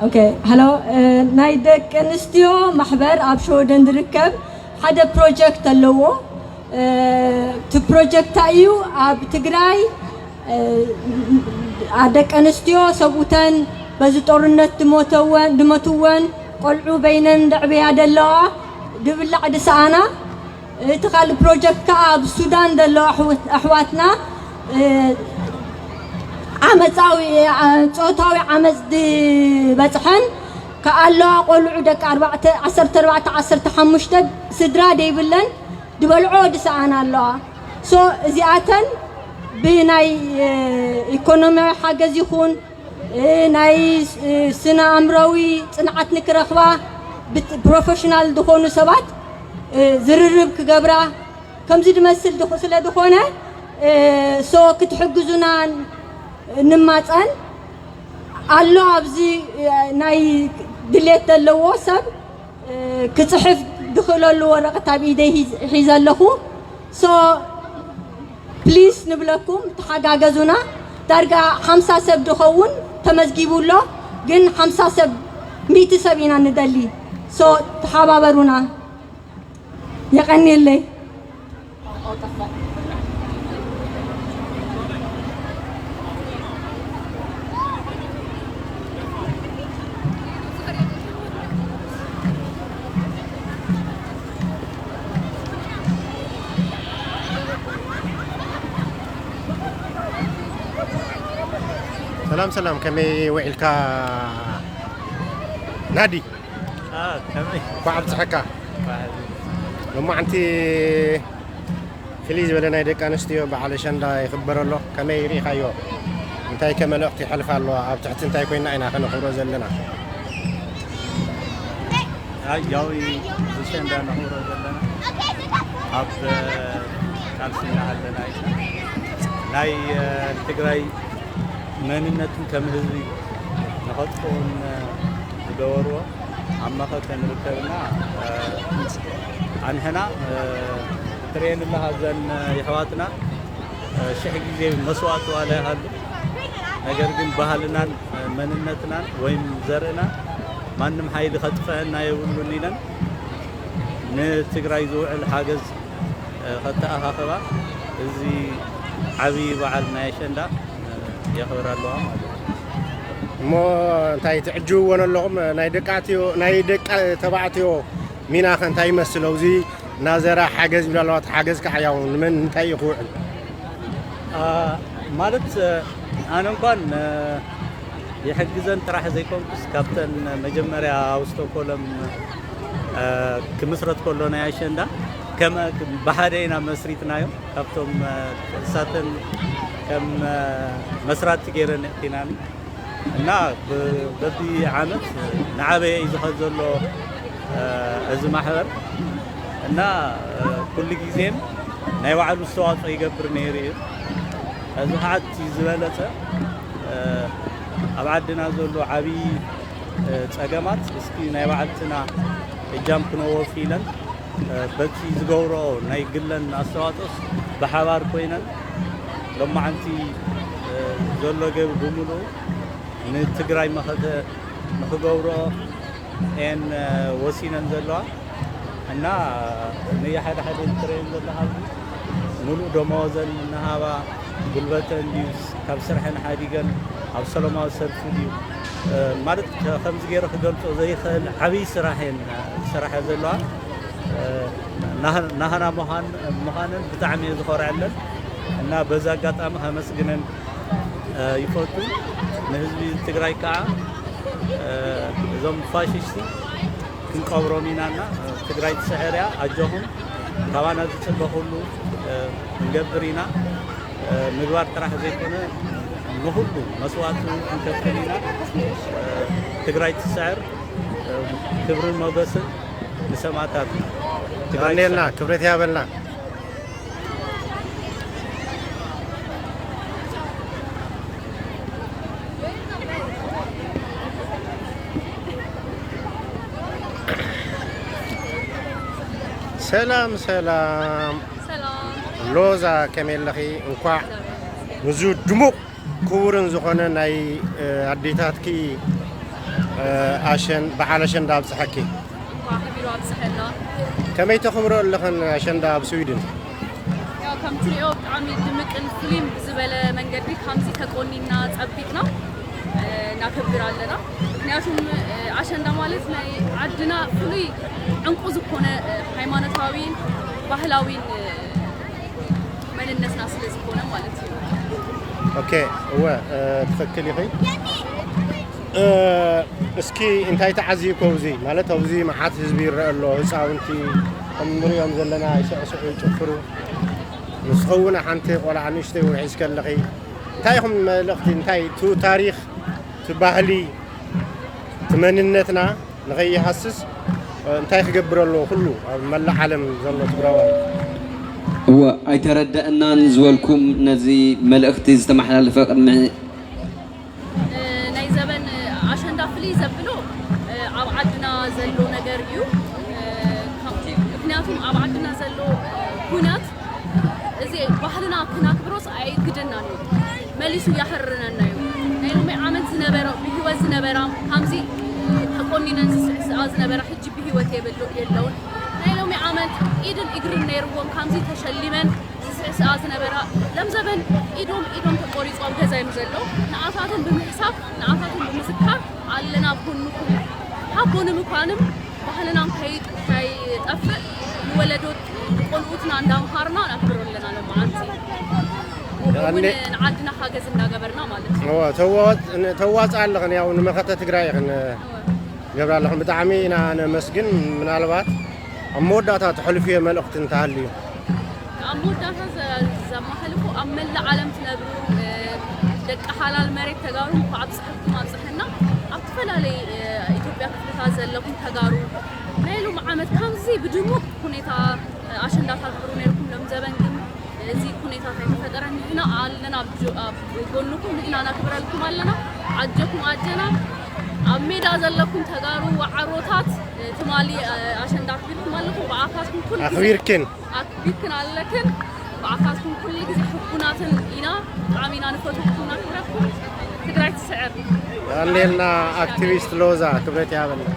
ኦኬ፣ ሃሎ። እ፣ ናይ ደቂ ኣንስትዮ ማሕበር ኣብ ሸወደን ዝርከብ ሓደ ፕሮጀክት ኣለዎ። እ፣ እቲ ፕሮጀክት እንታይ እዩ? ኣብ ትግራይ፣ እ፣ ኣ-፣ ደቂ ኣንስትዮ ሰብኡተን በዚ ጦርነት ድሞተወን፣ ድመትወን፣ ቆልዑ በይነን ደዕበያ ደለዋ፣ ድብላዕ ድሰኣና። እቲ ካልእ ፕሮጀክት ከኣ ኣብ ሱዳን ዘሎ ኣሕው-፣ ኣሕዋትና፣ እ፣ ዓመጻዊ፣ እ፣ ጾታዊ ዓመጽ ዝበጽሐን ከኣለዋ ቆልዑ ደቂ ኣርባዕተ፣ ዓሰርተ ኣርባዕተ፣ ዓሰርተ ሓሙሽተ ስድራ ደይብለን ድበልዖ ድሰኣና ኣለዋ። ሶ እዚኣተን ብናይ፣ እ፣ ኢኮኖሚያዊ ሓገዝ ይኹን፣ እ፣ ናይ፣ እ፣ ስነ ኣእምሮዊ ጽንዓት ንክረኽባ ብት-፣ ፕሮፌሽናል ዝኾኑ ሰባት፣ እ፣ ዝርርብ ክገብራ ከምዚ ዝመስል ድኹ-፣ ስለ ዝኾነ፣ እ፣ ሶ ክትሕግዙና ንማጸን ኣሎ። ኣብዚ፣ እ፣ ናይ ድሌት ዘለዎ ሰብ፣ እ፣ ክጽሕፍ ዝኽእለሉ ወረቐት ኣብ ኢደይ ሂዝ-፣ ሒዘ ኣለኹ። ሶ ፕሊስ ንብለኩም፣ ተሓጋገዙና። ዳርጋ ሓምሳ ሰብ ድኸውን ተመዝጊቡ ኣሎ፣ ግን ሓምሳ ሰብ፣ ሚእቲ ሰብ ኢና ንደሊ። ሶ ተሓባበሩና። የቐንየለይ። ሰላም ሰላም፣ ከመይ ውዒልካ ናዲ? አ፣ ከመይ? እንኳዕ ኣብፅሐካ። ባህል። ሎማዓንቲ ፍልይ ዝበለ ናይ ደቂ ኣንስትዮ በዓል ኣሸንዳ ይኽበር ኣሎ። ከመይ ርኢኻዮ? እንታይ ከ መልእኽቲ ይሓልፍ ኣለዋ? ኣብ ትሕቲ እንታይ ኮይና ኢና ከነኽብሮ ዘለና? ኣያዊ ኣሸንዳ ነኽብሮ ዘለና ኣብ ቃልሲ እናሃለና ኢና። ናይ ትግራይ መንነትን ከም ህዝቢ ንኸጥፍኡን ዝገበርዎ ኣብ መኸተ ንርከብና ኣንሕና ትርእየን ኣለኻ እዘን የሕዋትና ሽሕ ግዜ መስዋእቲ ዋላ ይሃሉ፣ ነገር ግን ባህልናን መንነትናን ወይም ዘርእና ማንም ሓይሊ ከጥፍአና የብሉን ኢለን ንትግራይ ዝውዕል ሓገዝ ከተኣኻኽባ እዚ ዓብዪ በዓል ናይ ኣሸንዳ የኽብራ ኣለዋ ማለት እዩ። እሞ እንታይ ትዕጅብዎን ኣለኹም? ናይ ደቂ ኣትዮ ናይ ደቂ ተባዕትዮ ሚናኸ እንታይ ይመስል? ኣብዚ ናዘራ ሓገዝ ይብላ ኣለዋ። እቲ ሓገዝ ከዓ ያው ንመን እንታይ እዩ ክውዕል? ማለት ኣነ እንኳን ይሕግዘን ጥራሕ ዘይኮንኩስ ካብተን መጀመርያ ኣብ ስቶኮለም ክምስረት ከሎ ናይ ኣሸንዳ ከም ብሓደ ኢና መስሪትናዮ። ካብቶም እሳተን ከም መስራቲ ገይረን የእቲናኒ እና በቢ ዓመት ንዓበየ እዩ ዝኸድ ዘሎ እዚ ማሕበር እና ኩሉ ግዜም ናይ ባዕሉ ዝተዋፅኦ ይገብር ነይሩ እዩ። እዚ ከዓ እቲ ዝበለፀ ኣብ ዓድና ዘሎ ዓብዪ ፀገማት እስኪ ናይ ባዕልትና እጃም ክነወፊ ኢለን በቲ ዝገብርኦ ናይ ግለን ኣስተዋፅኦስ ብሓባር ኮይነን ሎማዓንቲ ዘሎ ገቢ ብምሉኡ ንትግራይ መኸተ ንክገብርኦ እየን ወሲነን ዘለዋ እና ነየ ሓደ ሓደ ትረየን ዘለካ ሙሉእ ደመወዘን እናሃባ ጉልበተን ድዩ ካብ ስርሐን ሓዲገን ኣብ ሰላማዊ ሰልፊ ድዩ ማለት ከምዚ ገይረ ክገልፆ ዘይኽእል ዓብዪ ስራሕ እየን ዝሰርሓ ዘለዋ። ናህና ምዃነን ብጣዕሚ እየ ዝኾርዐለን እና በዚ ኣጋጣሚ ከመስግነን ይፈቱ። ንህዝቢ ትግራይ ከዓ እዞም ፋሽስቲ ክንቀብሮም ኢና እና ትግራይ ትስዕር እያ። ኣጆኹም ካባና ዝፅበ ኩሉ ክንገብር ኢና። ምግባር ጥራሕ ዘይኮነ ንኹሉ መስዋእቲ ክንከፍል ኢና። ትግራይ ትስዕር። ክብርን ሞገስን ንሰማእታትና። ትግራይ ቀኔልና ትስዕር። ክብረት ያበልና። ሰላም ሰላም ሰላም ሎዛ፣ ከመይ ኣለኺ? እንኳዕ ንዙ ድሙቕ ክቡርን ዝኾነ ናይ ኣዴታትኪ ኣሸን በዓል ኣሸንዳ ኣብፅሐኪ። እንኳዕ ሓቢሩ ኣብፅሐና። ከመይ ተኽብሮ ኣለኽን ኣሸንዳ ኣብ ስዊድን? ያው ከም ትሪኦ ብጣዕሚ ድምቅን ፍልይ ብዝበለ መንገዲ ከምዚ ተቆኒና ፀቢቅና እናከብር ኣለና። ምክንያቱም ኣሸንዳ ማለት ናይ ዓድና ፍሉይ ዕንቁ ዝኾነ ሃይማኖታዊን ባህላዊን መንነትና ስለ ዝኾነ ማለት እዩ። ኦኬ፣ እወ፣ ትኽክል ኢኺ። እስኪ እንታይ ተዓዚብኮ ኣብዚ? ማለት ኣብዚ መዓት ህዝቢ ይረአ ኣሎ፣ ህፃውንቲ ከም ንሪኦም ዘለና ይስዕስዑ ይጭፍሩ። ንስኺ እውን ሓንቲ ቆልዓ ንእሽተይ እውን ሒዝኪ ኣለኺ። እንታይ ኢኹም መልእኽቲ፣ እንታይ እቲ ታሪኽ፣ እቲ ባህሊ፣ እቲ መንነትና ንኸይሃስስ እንታይ ክገብር ኣለዎ? ኩሉ ኣብ መላእ ዓለም ዘሎ ትግራዋይ። እወ ኣይተረደእናን ዝበልኩም ነዚ መልእኽቲ ዝተመሓላለፈ ቅድሚ ናይ ዘበን ኣሸንዳ ፍልይ ዘብሎ ኣብ ዓድና ዘሎ ነገር እዩ። ምክንያቱም ኣብ ዓድና ዘሎ ኩናት እዚ ባህልና ክናክብሮስ ኣይግደናን እዩ፣ መሊሱ ያሕርረና እዩ። ናይ ሎሚ ዓመት ዝነበረ ብህይወት ዝነበራ ከምዚ ተቆኒነን ዝስዕስዓ ዝነበራ ሕጂ ብህይወት የብሉ የለውን። ናይ ሎሚ ዓመት ኢድን እግርን ነይርዎም ከምዚ ተሸሊመን ዝስዕስዓ ዝነበራ ለም ዘበን ኢዶም ኢዶም ተቆሪፁ ኣብ ገዛ እዮም ዘለዉ። ንኣታትን ብምሕሳብ ንኣታትን ብምዝካር ኣለና ኣብ ጎንኩም። ሓቦ ንምኳንም ባህልና ከይጠፍእ ንወለዶ ቆልኡትና እንዳምሃርና ነክብሮ ኣለና። ለመዓልቲ እውን ንዓድና ሓገዝ እንዳገበርና ማለት እዩ። ተዋፅ ኣለኽን ያው ንመኸተ ትግራይ ኢኽን ገብራ ኣለኽን ብጣዕሚ ኢና ነመስግን። ምናልባት ኣብ መወዳእታ ትሕልፍዮ መልእኽቲ እንተሃልዩ? ኣብ መወዳእታ ዘማሓልፎ ኣብ መላእ ዓለም ትነብሩ ደቂ ሓላል መሬት ተጋሩ እንኳዕ ኣብፅሐኩም ኣብፅሐና። ኣብ ዝተፈላለየ ኢትዮጵያ ክፍልታት ዘለኹም ተጋሩ ናይ ሎም ዓመት ከምዚ ብድሙቕ ሁኔታ ኣሸንዳ ታክብሩ ነርኩም። ሎም ዘበን ግን እዚ ኩነታት ኣይተፈጠረን። ንሕና ኣለና ኣብ ጎንኩም፣ ንሕና ነክብረልኩም ኣለና። ኣጀኩም ኣጀና። ኣብ ሜዳ ዘለኩም ተጋሩ ዋዕሮታት ትማሊ ኣሸንዳ ኣክቢርኩም ኣለኩም። ብኣካትኩም ኩሉ ግዜ ኣኽቢርክን ኣክቢርክን ኣለክን። ብኣካትኩም ኩሉ ግዜ ሕቡናትን ኢና። ብጣዕሚ ኢና ንፈትወኩም ነክብረኩም። ትግራይ ትስዕር። ኣሌልና ኣክቲቪስት ሎዛ ክብረት ያበልና።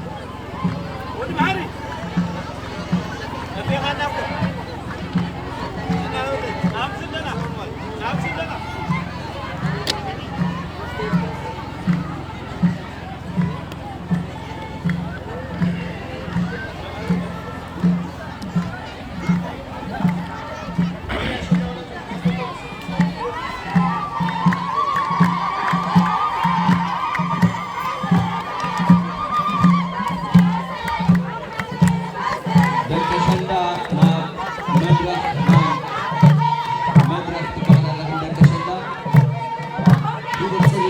ደቂ ኣሸንዳ ናብ መድረኽ፣ ናብ መድረኽ ትበሃል ኣለኽን ደቂ ኣሸንዳ። ብቕጽሊ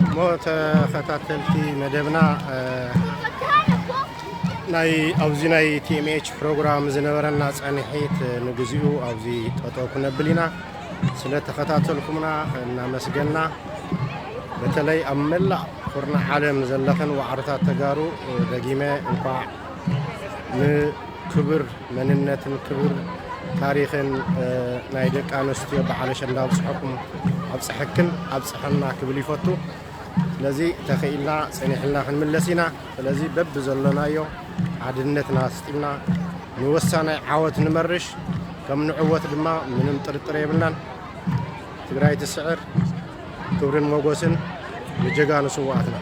እሞ ተኸታተልቲ መደብና፣ እ፣ ናይ ኣብዚ ናይ ቲ ኤም ኤች ፕሮግራም ዝነበረና ጻንሒት ንግዚኡ ኣብዚ ጠጠው ክነብል ኢና። ስለ ተኸታተልኩምና እናመስገና፣ በተለይ ኣብ መላእ ኩርናዕ ዓለም ዘለኽን ዋዕሮታት ተጋሩ፣ እ፣ ደጊመ እንኳዕ ንክብር መንነትን ክብር ታሪኽን፣ እ፣ ናይ ደቂ ኣንስትዮ በዓል ኣሸንዳ ኣብፅሐኩም፣ ኣብፅሐክን ኣብፅሐና ክብል ይፈቱ። ስለዚ ተኽኢልና ጸኒሕልና ክንምለስ ኢና። ስለዚ በብዘሎናዮ ሓድነትና ኣስጢምና ንወሳናይ ዓወት ንመርሽ። ከም ንዕወት ድማ ምንም ጥርጥር የብልናን። ትግራይ ትስዕር። ክብርን ሞጎስን ንጀጋኑ ስውኣትና።